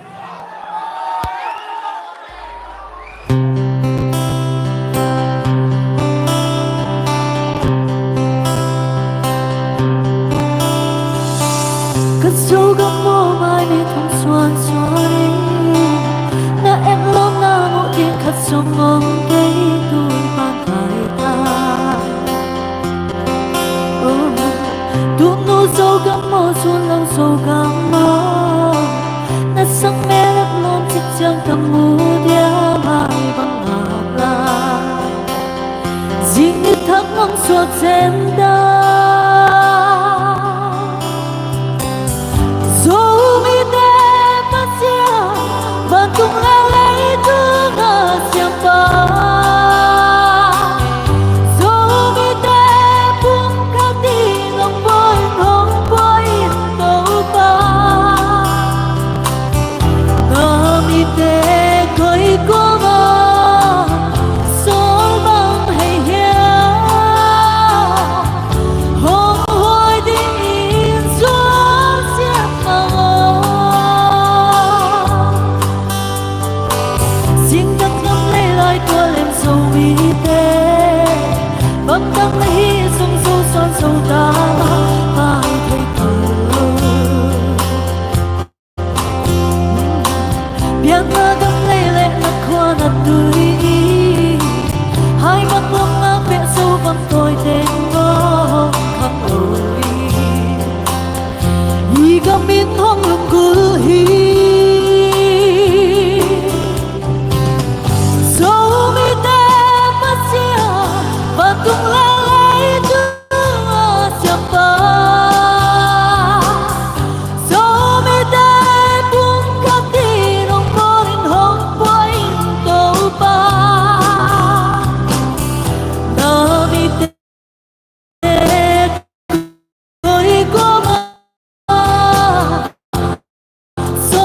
Ka Zogam aw, mai mit hong suan suan in, na et lawmna muh ding khat zong om kei, tu pan thai ta. Tunu Zogam aw, zun lo Zogam aw, na sang melep lawm cik ciang ka mu dia, mai bang ngak lai. Zing nitak hong suak zen dan. Zomite Pasian, vantung le leitung a siampa, Zomite pumkhat ding hong pua in, hong pua in Topa. Na mite koi kua mah sawl bang hei hiam? Hong huai dingin zuan siam mah aw. Zingtak ngam lei lai tua lem Zomite, bangtak na hih zong Zo suan Zo ta mah, mai thei pah lo. Piakna gam lei leh na khua na tui, hai mak lawmna pek Zo bang tawi teng mah hong khang lo hi. Hih gam in hong lunggulh hi. Zomite Pasian, vantung le leitung a siampa, Zomite pumkhat ding hong pua in, hong pua in Topa. Na mite koi kua mah, so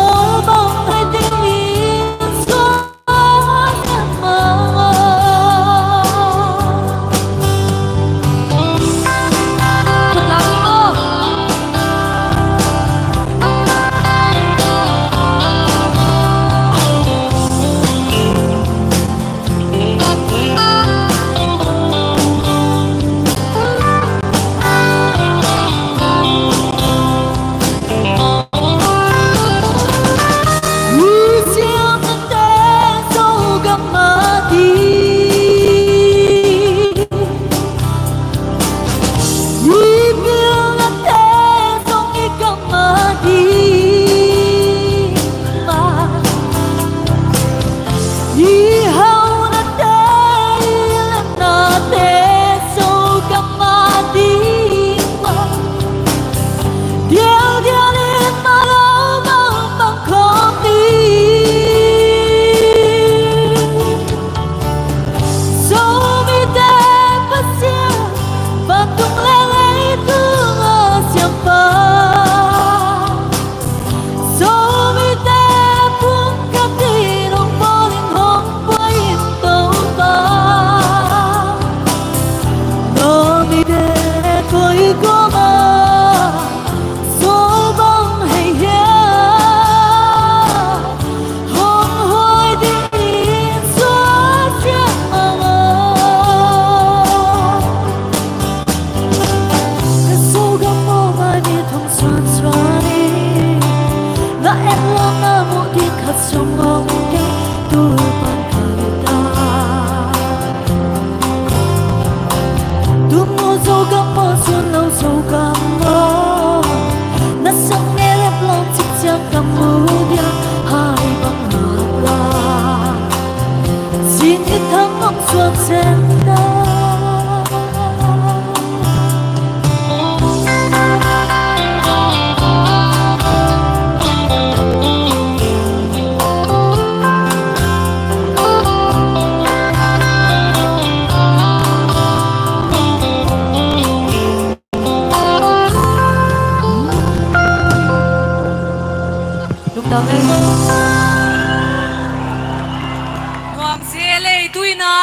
Nuam se lei, tu-in a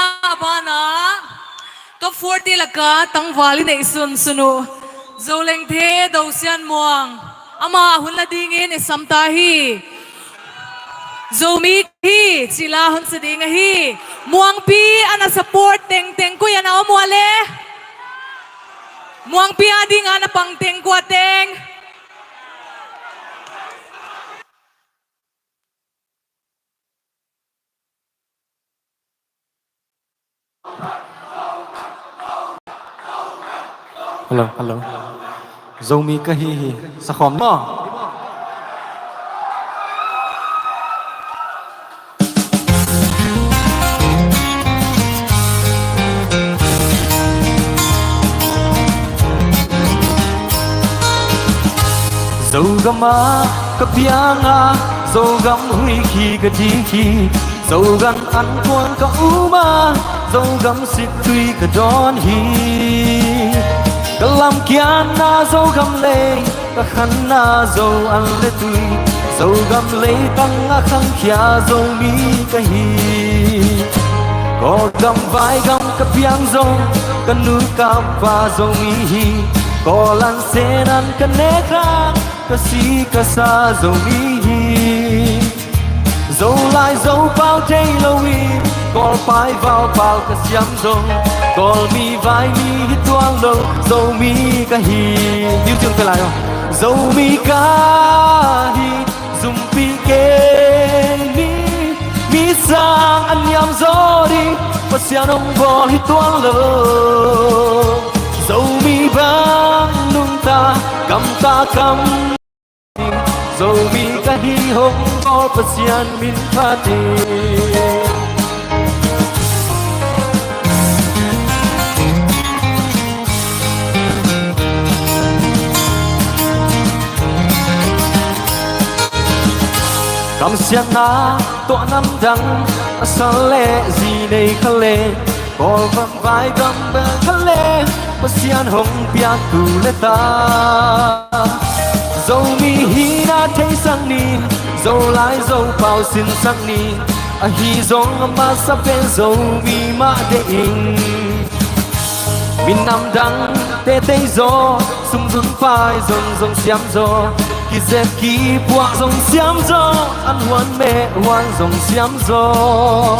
banah top forty lakah tangval i neih sunsun uh Zolengthe Do Sian Muang, amah hun la dingin i sam ta hi. Zomi hi cih la hon sa ding ahi. Muangpi a na support tengteng koi a na om uh a le? Muangpi a ding a na pang teng kua teng? Hello, hello. Zomi ka hi hi. Sakhawm ni maw. Zogam ah ka piang a, Zogam huih khi ka dik hi. Zogan an kuang ka um a, Zogam sittui ka dawn hi. Ka lamkiatna Zogam lei, ka khanna Zo an le tui, Zogam leitang a khangkhia Zomi ka hi. Kawlgam vaigam ka piang zong, ka nu ka pa Zomi hi. Kawl an sen an ka nek hang, ka si ka sa Zomi hi. Zolai Zopau thei lo in, Kawlpai Vaupau ka siam zong, Kawlmi Vaimi hi tuan lo, Zomi ka hi. Tiu ciung te lai aw. Zomi ka hi, zumpi kei ni, mi sang a niam zaw ding, Pasian hong bawl hi tuan lo. Zomi bang nungta, gamta kam Zomi ka hi hong bawl Pasian min phat hi. Kamsiatna tuah namdang a san le zi nei kha le, Kawlgam vaigam bel kha le, Pasian hong piak tu le ta. Zomi hihna theisak ni, Zolai Zopau sinsak ni, ahi zong a masa pen Zomi mah deih ing. Minam dang tetei zaw, sumzun pai zong zong siam zaw, kizep kipuah zong siam zaw, an huan meh huan zong siam zaw.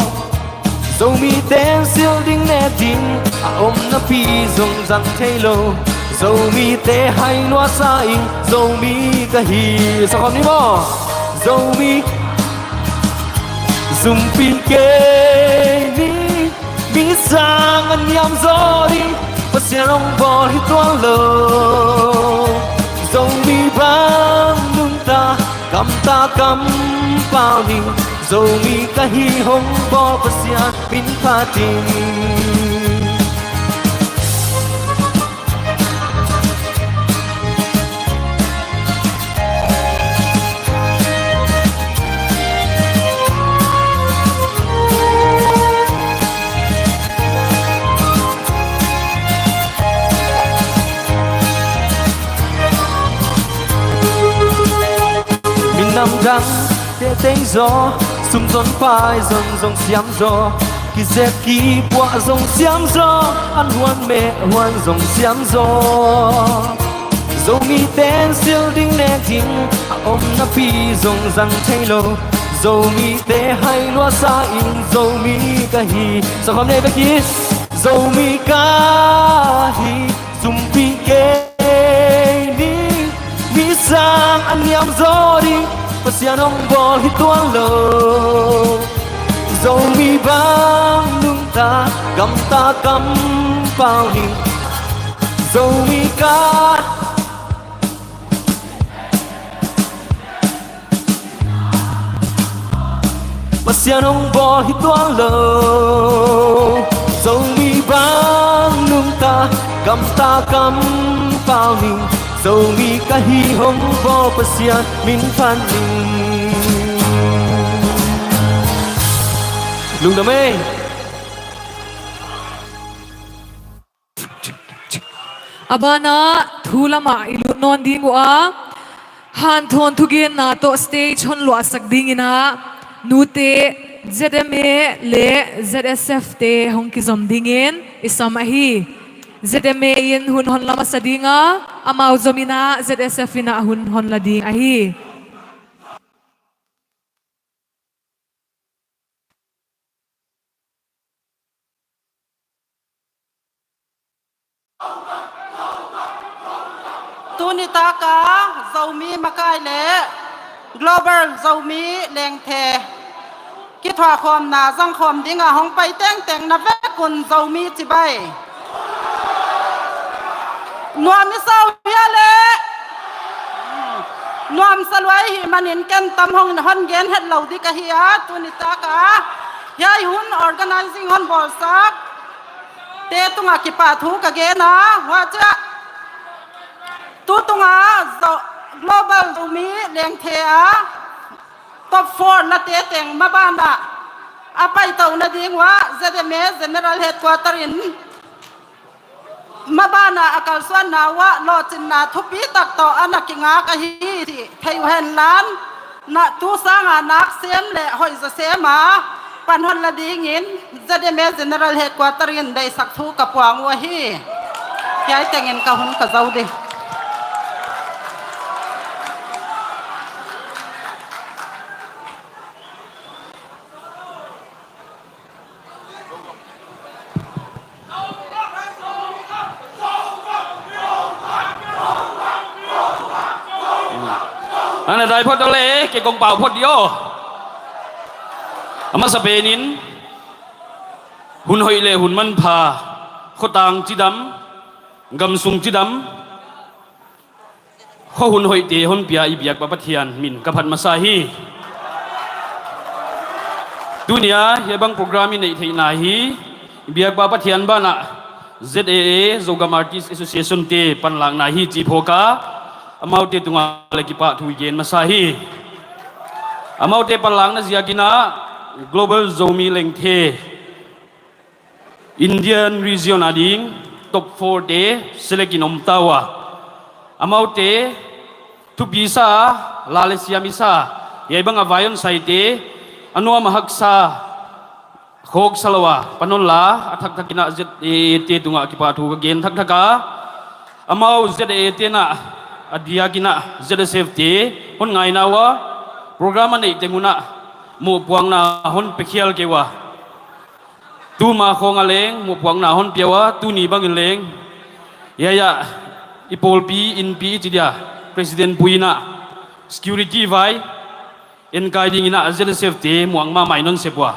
Zomite silh ding nek ding a om napi zong zang thei lo. Zomite hai luasa in Zomi ka hi. Sakhawm ni maw. Zomi zumpi kei ni, mi sang a niam zaw ding, Pasian hong bawl hi tuan lo. Zomi bang nungta, gamta kampau ni, Zomi ka hi hong bawl Pasian min phat in. Minam dang tetei zaw, sumzon pai zong zong siam zaw, kizep kipuah zong siam zaw, an huan meh huan zong siam zaw. Zomite silh ding nek ding a om napi zong zang thei lo. Zomite hai luasa in Zomi ka hi. Sakhawm ni ei bek hi. Zomi ka hi, zumpi kei ni, mi sang a niam zaw ding, Pasian hong bawl hi tuan lo. Zomi bang nungta, gamta kampau ni, Zomi ka Pasian hong bawl hi tuan lo. Zomi bang nungta, gamta kampau ni, Zomi ka hi hong bawl Pasian min phat ni. Lungdam ei. A banah thu lamah i lut nawn ding uh a, Hanthawn thugenna tawh stage hon luahsak dingin ah nute Z M A le Z S F te hong kizom dingin i sam ahi. Z M A in hun hon la masa ding a, amau zom in ah Z S F in ah hun hon la ding ahi. Tuni taka Zomi makai le Global Zomi Lengthe kithuahkhawmna zangkhawm dinga hong pai tengteng na vekun Zomi cibai nuam i sau hia le? Nuamsa lua i hih manin ken tam hong hon gen het lo ding ka hi a, tuni taka hiai hun organizing hon bawlsak te tungah kipahthu ka gen a, huacia tu tungah Zo-, Global Zomi Lengthe a top four na te teng mabanah a paitoh nading uah Z M A General Headquarter in mabanah a kalsuanna uah lawhcinna thupi tak tawh a na kingak ahi cih thei uh hen lan, na tu sanga nak sem le hoih zaw sem a pan hon la dingin Z M A General Headquarter in deihsak thu ka puang uh ahi. Hiai tengin ka hun ka zo ding. Ana dai phot dole, kei kong pau phot dih aw. A masa penin hun hoih le hun manpha, khuatang cidam, gamsung cidam, khuahun hoihte hon pia i biakpa Pathian min ka phat masa hi. Tunia hiai bang program i neih theihna hi. I biakpa Pathian banah Z A A, Zogam Artist Association te panlakna hi cih phawk a, amaute tungah le kipahthu i gen masa hi. Amaute panlakna ziakin ah Global Zomi Lengthe Indian region ading top four te select in om ta uh a, amaute thupi sa a, la le siam i sa a, hiai bang a vai hon saite a nuam a haksa khawksa lo a pan hon la a, a thakthak in ah Z A A te tungah kipahthu ka gen thakthak a, amau Z A A te in ah a diakin ah Z S F te hon ngaina uh a, program a neih teng un ah mohpuakna hon pia khial kei uh a, tuma khawng a leng mohpuakna hon pia uh a, tuni bangin leng hiai ah i pawlpi innpi i ci dia President Pu in ah security vai enkai dingin ah Z S F te muang mahmah in hon sep uh a,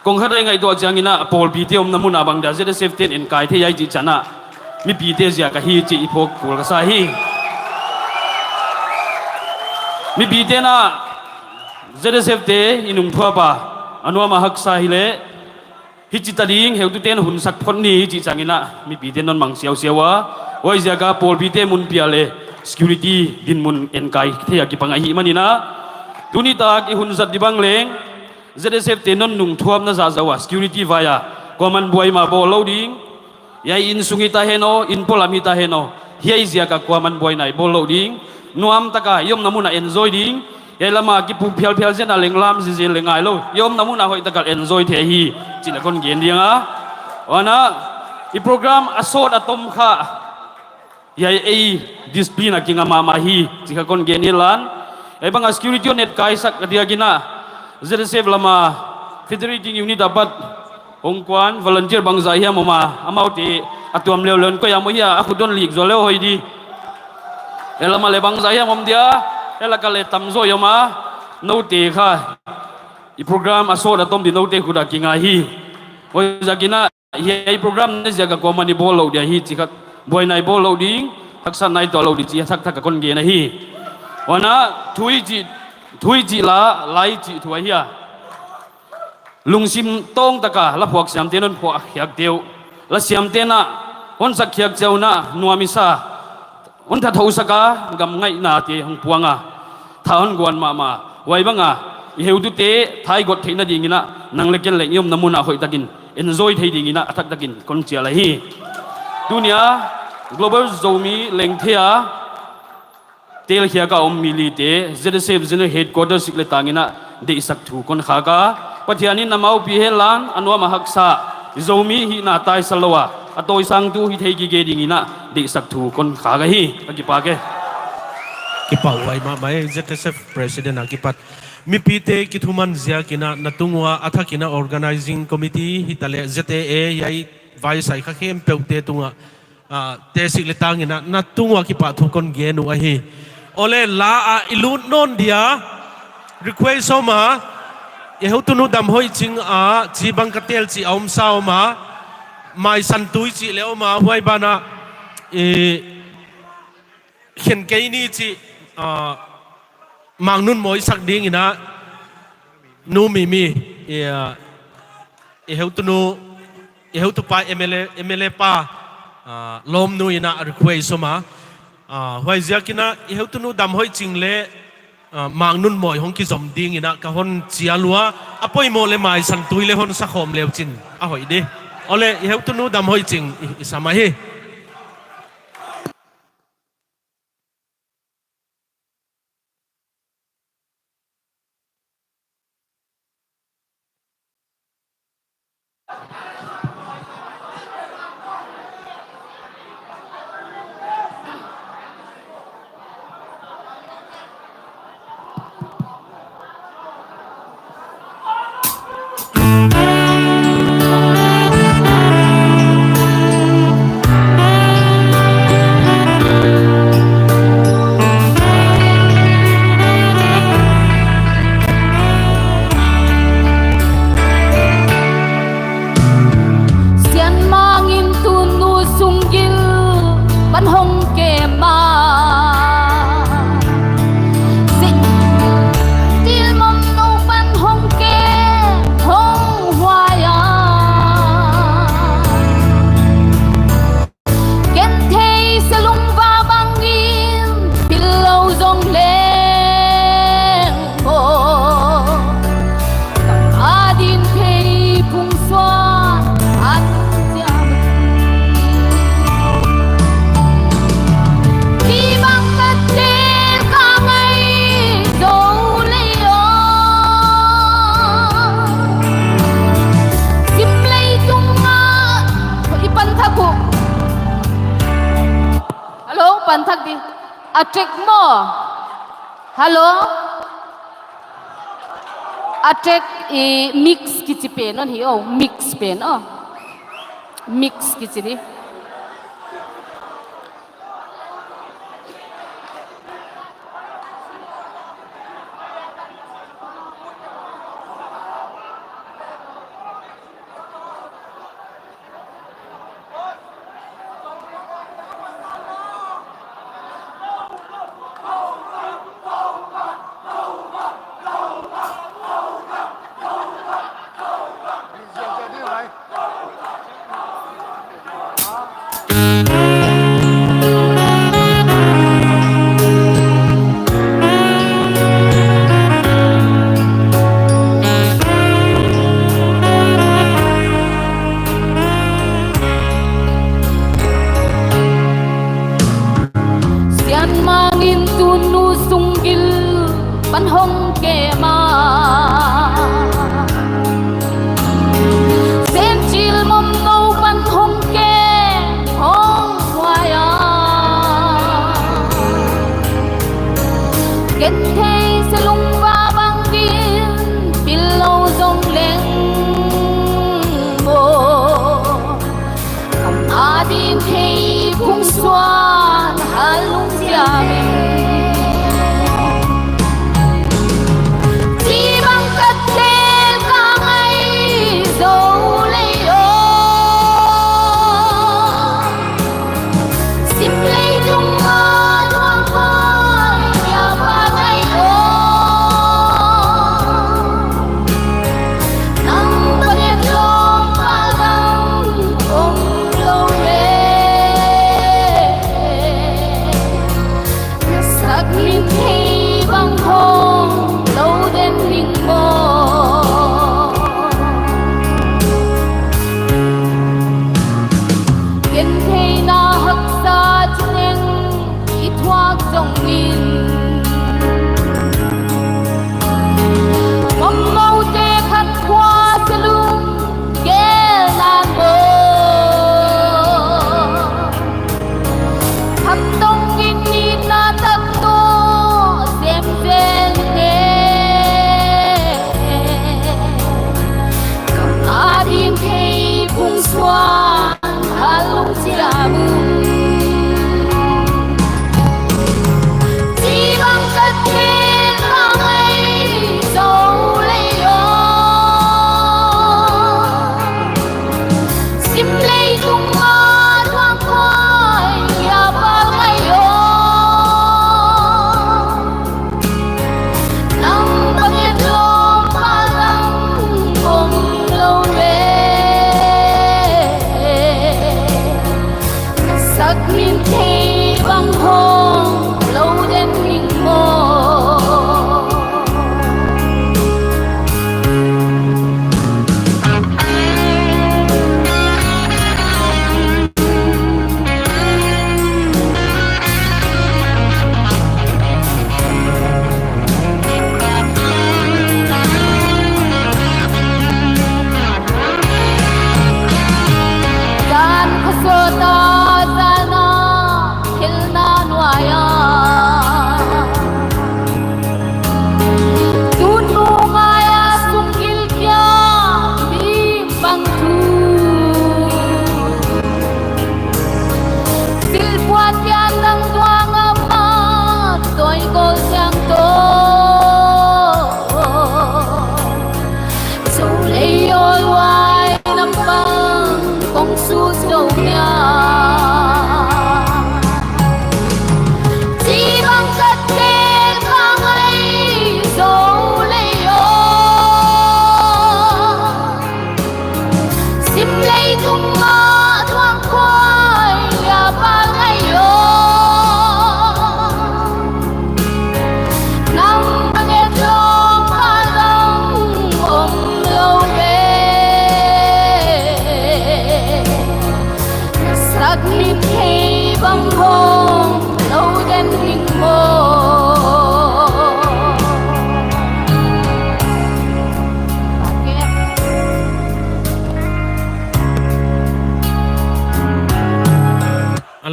kong khat a i ngaihtuah ciangin ah pawlpite omna munah bang dia Z S F te enkai thei hiai cih ciang ah mipite ziak ahi cih i phawk kul ka sa hi. Mipite in ah Z S F te i nungthuap a, a nuam a haksa hi leh, hici ta ding, heutute in hun sak phot ni cih ciangin ah mipite in hon mang siausiau a, huaiziak a pawlpite mun pia le security dinmun enkai thei a kipang ahih manin ah, tuni tak i hun zat ding bang leng Z S F te in hon nungthuapna zahzah uh a, security vai a kuaman buai mah bawl lo ding. Hiai inn sung hi ta hen aw, inn pualam hi ta hen aw, hiai ziak a kuaman buaina i bawl loh ding. Nuam tak a i omna munah enjoy ding. Hiai lam a kipu phialphial zen a leng lam zizen le ngai lo, i omna munah hoih tak a enjoy thei hi cih le kon gen ding a. Huan ah i program a sawt a tom kha hiai ei discipline a kinga mahmah hi cih kha kon gen hi lan. Hiai bang a security hon enkaisak a diakin ah Z S F lam a Federating Unit a pat hong kuan volunteer bangzah hiam om a, amaute a tuam leuleu in koi a om hia, a khut hon lik zual le hoih ding. Hiai lam a le bangzah hiam om dia, hiai lak a le tamzaw i om a, noute kha i program a sawt a tom ding noute khut a kinga hi. Huaiziakin ah hiai program na ziak a kuaman i bawl loh dia hi cih kha, buaina i bawl loh ding, haksatna i tuah loh ding cih a thakthak a kon gen ahi. Huan ah thu i cih, thu i cih la, la i cih thu ahi a, lungsim tawng tak a la phuak siamte in hon phuak khiakte uh, la siamte in ah hon sak khiak ciang un ah nuam i sa, hon thathosak a, gam ngaihnate hong puang a, tha hon guan mahmah. Huai bang a i heutute tha i got theih nadingin ah nang le ken leng i omna munah hoih takin enjoy thei dingin ah a thaktakin kon cial ahi. Tunia Global Zomi Lengthe a Teelkhiak a om mi lite Z S F General Headquarter sik le tangin ah deihsak thu kon khak a, Pathian in amau pi hen la, a nuam a haksa Zomi hihna taisa lo a, a tawisangtu hi thei gige dingin ah deihsak thu kon khak ahi. Ka kipak e. Kipahhuai mahmah e, Z S F President a kipat. Mipite kithuman ziakin ah na tung uh a, a thakin ah Organizing Committee hi ta leh Z A A hiai vaisai kha khempeuhte tungah, ah, teesik le tangin ah na tung uh a kipahthu kon gen uh ahi. Awle, la ah i lut nawn dia request om a, i heutunu Dam Hoih Cing a, ci bang ka teel cih a omsa om a, Maisan Tui cih le om a, huai banah i khen kei ni cih, ah, Mang Nun Mawi sak dingin ah Nu Mimi, i, ah, i heutunu, i heutupa M L A, M L A pa, ah, Lawmnu in ah request om a, ah, huai ziakin ah i heutunu Dam Hoih Cing le, ah, Mang Nun Mawi hong kizom dingin ah ka hon cial uh a, a poimoh le Maisan Tui le hon sakhawm leucin a hoih di. Awle, i heutunu Dam Hoih Cing i, i sam ahi. Sianmang in tunu sunggil pan hong kem a, Zintil Momno pan hong kem, hong huai a. Genthei se lungva bangin pil lo zong leng maw, a din thei phungsuan an ciam. Hih bang ka teel ka ngai zo lei aw. Sim leitung ah i pan thak uh. Hello, pan thak di. A track maw? Hello? A track i mix kici pen on hi aw, mix pen aw. Mix kici di. Sianmang in tunu sunggil pan hong kem a, Zintil Momno pan hong kem, hong huai a. Genthei se lungva bangin pil lo zong leng maw, a din thei phungsuan a lungsiam in. Ci bang ka teel ka ngai zo lei aw. Sim leitung ah tuang koi ya pa ngai aw. Nang bangin lawm pa dang om lo ve. Na sak min thei bang hong lo den ning maw? Gentheihna haksa cineng i thuak zongin,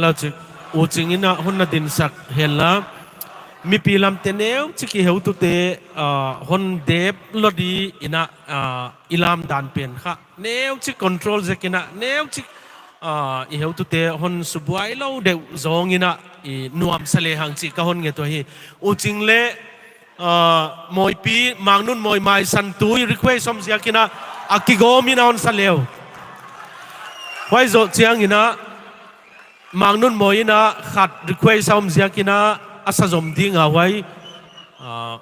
Lo cik, U Cing in ah hon na dinsak hen la, mipi lamte neu cik i heutute, ah, hon dep lo di in ah, ah, i lam dan pen kha neu cik control zek in ah neu cik, ah, i heutute hon subuai lo deuh zong in ah i nuamsa lehang cih ka hon nget uh hi. U Cing le ah, Mawipi, Mang Nun Mawi Maisan Tui request om ziak in ah a kigawm in ah hon sa leu. Huai zawh ciang in ah Mang Nun Mawi in ah khat request a om ziak in ah a sa zom ding a huai, ah,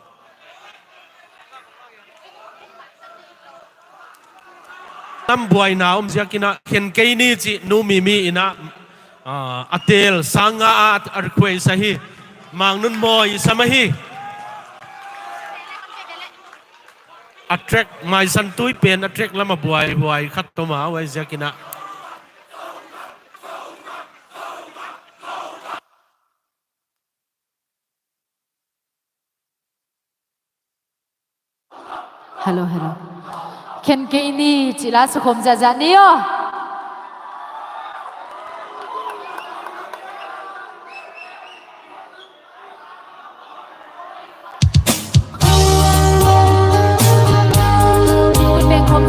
lam buaina om ziak in ah khen kei ni cih Nu Mimi in ah, ah, a teel sang nga a, a request ahi. Mang Nun Mawi sam ahi. A track, Maisan Tui pen a track lam a buai huai khat tawm a, huai ziak in ah. Hello, hello. Khen kei ni cih la sa khawm ziahziah ni aw. Khut beng khawm